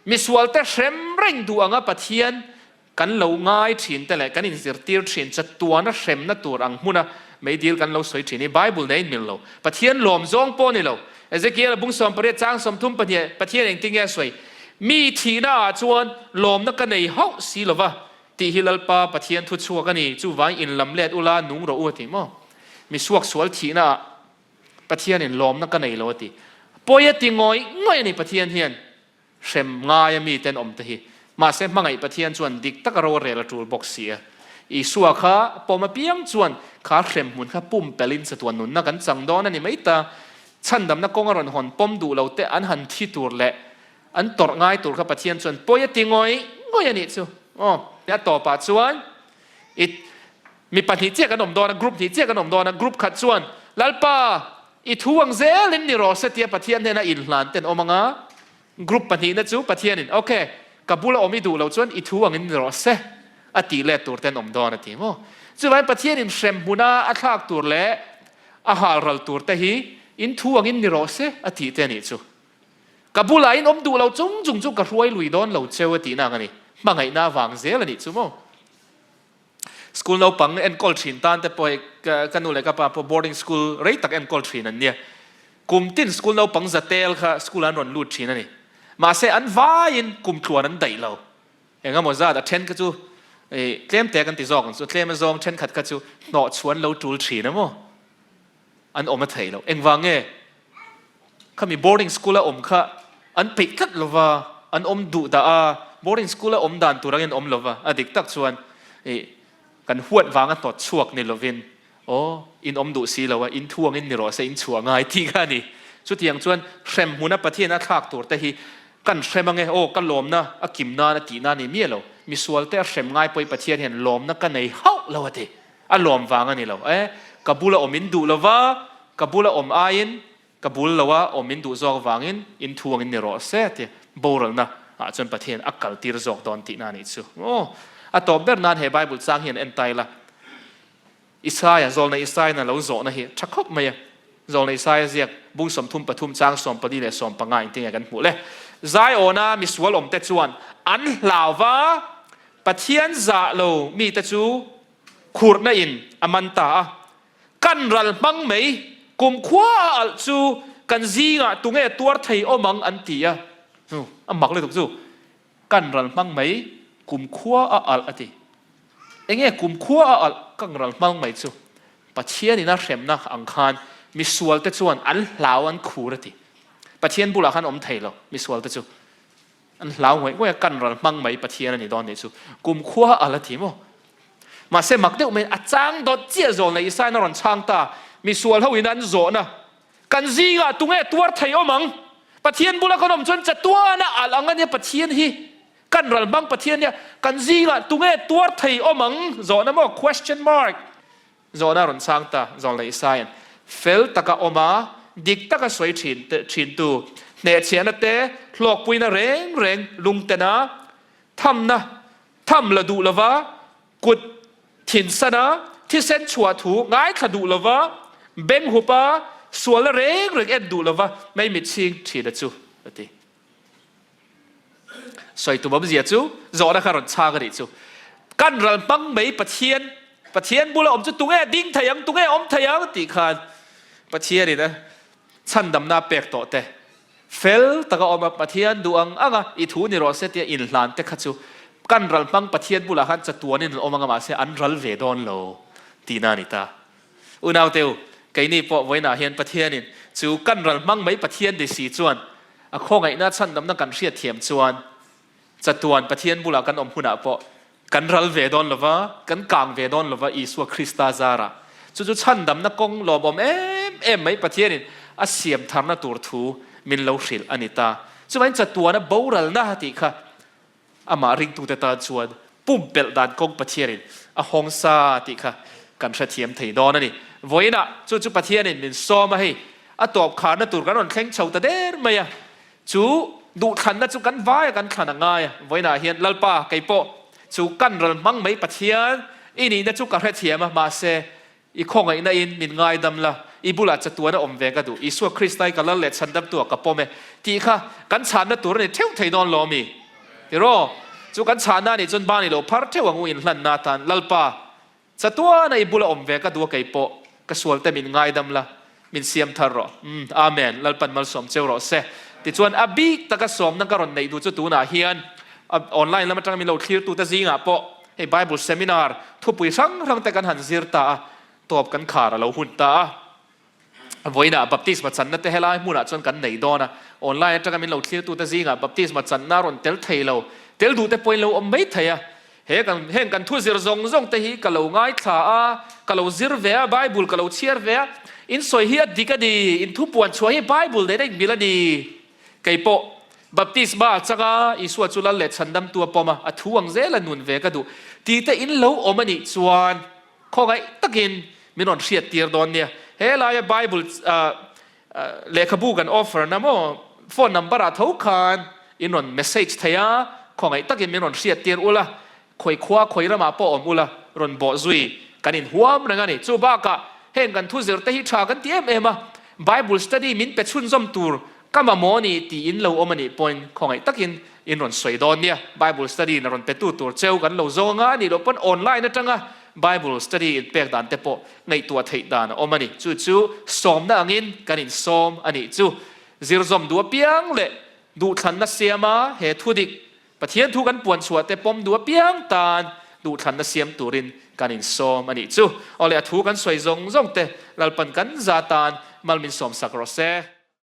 Speaker 1: misualte hrem reng duh anga Pathian Kan lo ngai thin te leh kan inzirtir thin chatuana hremna tur ang hmuna meidil kan lo sawi thin hi Bible nen mil lo. Pathian lawm zawng pawh ni lo. Ezekiel-a bung 18 chang 32 Pathian engtin nge a sawi? Mi thihna ah chuan lawmna ka nei hauh si lova tih hi Lalpa Pathian thu chhuak a ni. Chuvangin inlam let ula nung rawh u a ti maw? Mi suaksual thihna ah Pathianin lawmna ka nei lo a ti. Pawi a ti ngawih ngawih a ni Pathian hian. Hrem ngaia miten awm te hi. Mahse hmangaih Pathian chuan dik taka ro a rel a tul bawk si a. Isua kha pawm apiang chuan kha hrem hmun kha pumpelhin chatuan nunna kan chang dawn a ni mai ta. Chhandamna kawng a rawn hawn pawm duh lo te an han thi tur leh an tawrh ngai tur kha Pathian chuan pawi a ti ngawih ngawih a nih chu. Aw. A tawpah chuan i mi pahnih chiah kan awm dawn a, group hnih chiah kan awm dawn a, group khat chuan Lalpa I thu ang zelin ni rawh se tia Pathian hnena inhlan ten awm anga, group pahnihna chu Pathianin ok, ka bula awm i duh loh chuan i thu angin ni rawh se a tih let tur ten awm dawn a ti maw. Chuvangin Pathianin hrem hmuna a thlak tur leh a hal ral tur te hi in thu angin ni rawh se a tih te a nih chu. Ka bulah in awm duh lo chung chung chu ka hruai lui dawn lo cheu a tihna ang a ni. Hmangaihna avang zel a nih chu maw. School naupang enkawl thin tan te pawh hei ka nu leh ka pa pawh boarding school rei tak enkawl thin an nia. Kum tin school naupang zatel kha school an rawn lut thin a ni. Mahse an vaiin kum tluan an daih lo. Engemaw zat a then kha chu tlem te kan ti zawk ang chu, tlem a zawng thenkhat kha chu hnawh chhuan lo tul thin emaw an awm a theih loh. Engvang nge khami boarding school a awm kha an peih tlat lova, an awm duh dah a, boarding school a awm dan tur angin awm lova, a dik tak chuan kan huat vanga hnawt chhuak ni lovin Aw, in awm duh si lo a, in thu angin ni rawh se, in chhuah ngai tih kha a ni. Chutiang chuan hrem hmuna Pathian a thlak tur te hi kan hrem ange, aw ka lawmna a kim nan a tih na ni miah lo. Misual te a hrem ngai pawhin Pathian hian lawmna ka nei hauh lo a ti. A lawm vang a ni lo. E, ka bula awm in duh lo va, ka bula awm aiin ka bul lo a awm in duh zawk vangin in thu angin ni rawh se ti boralna ah chuan Pathian a kal tir zawk dawn tihna a nih chu. Aw, a tawp ber nan he Bible chang hian en ta ila. Isaia, Zawlnei Isaia'n a lo zawhna hi tha khawp mai a. Zawlnei Isaia ziak bung 33 chang 14 leh 15 engtin nge kan hmuh le? Zaiawna misual awmte chuan an hlau va, Pathian zah lo mite chu khurhna in a man ta a. Kan ral hmang mai, kumkhua a alh chu kan zingah tunge tuar thei awm ang an ti a. Chu a mak lutuk chu. Kan ral hmang mai kumkhua a alh a ti. Enge kumkhua a alh kan ral hmang mai chu? Pathian in a hremna ang khan misual te chuan an hlau an khur a ti. Pathian bulah khan awm thei lo misual te chu. An hlau ngawih ngawih a kan ral hmang mai Pathian a ni dawn nih chu. Kumkhua a alh a ti maw? Mahse mak deuh mai a chang dawt chiah zawl nei Isaiah a rawn chhang ta. Misual ho in an zawhna Kan zingah tunge tuar thei awm ang? Pathian bula kan awm chuan chatuana alh ang a nia Pathian hi. Kan ral hmang Pathian nia. Kan zingah tunge tuar thei awm ang? Zawhna maw? Question mark. Zawhna a rawn chhang ta, Zawlnei Isaia'n. Fel taka awm a, dik taka sawi thin thintu, hnehchhiahna te, hlawkpuina reng reng lungtena thamna tham la duh lova, Kut thinsana thisen chhuah thu ngaithla duh lova, beng hupa sualna reng reng en duh lova mei mit chhing thin a chu, a ti. Sawi tum awmzia chu zawhna kha rawn chhang a nih chu. Kan ral hmang mai Pathian, Pathian bula awm chu tunge ding thei ang, tunge awm thei ang tih khan Pathianin a chhandamna a pek tawh te Fel taka awm a, Pathian duh ang ang a, i thu ni rawh se tia inhlan te kha chu kan ral hmang Pathian bulah khan chatuanin an awm ang a, mahse an ral ve dawn lo tihna a ni ta. Unaute u, keini pawh vawiinah hian Pathianin chu kan ral hmang mai Pathian ni si chuan a khawngaihna chhandamna kan hriatthiam chuan Chatuan Pathian bulah kan awm hunah pawh kan ral ve dawn lova, kan kang ve dawn lova Isua Krista zarah. Chu chu chhandamna kawng lawmawm em em mai Pathianin a siam tharna tur thu min lo hrilh a ni ta. Chuvangin chatuana boralna tih kha amah ringtute tan chuan pumpelh dan kawng Pathianin a hawng sa tih kha kan hrethiam thei dawn a ni. Vawiinah chu chu Pathianin min sawm a, hei a tawp kharna tur kan rawn thleng chho ta der mai a. Chu duhthlanna chu kan vaia kan thlan a ngai a, vawiinah hian Lalpa kei pawh chu kan ral hmang mai Pathian i nihna chu ka hrethiam a, mahse i khawngaihna in min ngaidam la, i bulah chatuan a awm ve ka duh, Isua Krista hi ka lal leh chhandamtu ah ka pawm e tih kha kan chhanna tur a ni theuh thei dawn lo mi? Tiraw? Chu kan chhanna a nih chuan bani lo phar theuh ang u inhlanna atan Lalpa Chatuana i bula awm ve ka duh a kei pawh ka sual te min ngaidam la, min siam thar rawh. Umm Amen, Lalpan malsawm cheu rawh se. Tichuan a bik taka sawmna ka rawn neih duh chu tunah hian online lam atanga min lo thlir tute zingah pawh hei Bible seminar thupui hrang hrang te kan han zir ta a, tawp kan khar a lo hun ta a. Vawiinah baptisma channa te helai hmunah chuan kan nei dawn a, online atanga min lo thlirtute zingah baptisma channa rawn tel thei lo, tel duh te pawhin lo awm mai thei a. He kan heng kan thu zir zawng zawng te hi ka lo ngaithla a, ka lo zir ve a, Bible ka lo chhiar ve a, in sawi hi a dik a ni, in thu puan chhuah hi Bible nen a inmil a ni. Kei pawh baptisma changa Isua chu lal leh chhandamtu a pawm a, a thu ang zela nun ve ka duh tih te in lo awm a nih chuan, Khawngaih takin min rawn hriat tir dawn nia. He laia Bible lehkhabu kan offer na maw phone number ah tho khan in rawn message thei a, khawngaih takin min rawn hriat tir ula, khawi khua khawi ramah pawh awm ula rawn bawh zui kan in huam reng a ni. Chu bakah heng kan thu zir te hi tha kan ti em em a, Bible study min pe chhunzawm tur Ka mamawh a ni tih in lo awm a nih pawhin khawngaih takin in rawn sawi dawn nia. Bible study in a rawn petu tur cheu kan lo zawng anga a nih loh pawn online atanga Bible study inpek dan te pawh ngaihtuah theih dan a awm a ni. Chu chu sawmna angin kan insawm a nih chu. Zirzawm duh apiang leh duhthlanna siama he thudik Pathian thu kan puan chhuah te pawm duh apiang tan duhthlanna siam turin kan insawm a nih chu. Aw le a thu kan sawi zawng zawng te Lalpan kan za tan mal min sawmsak rawh se.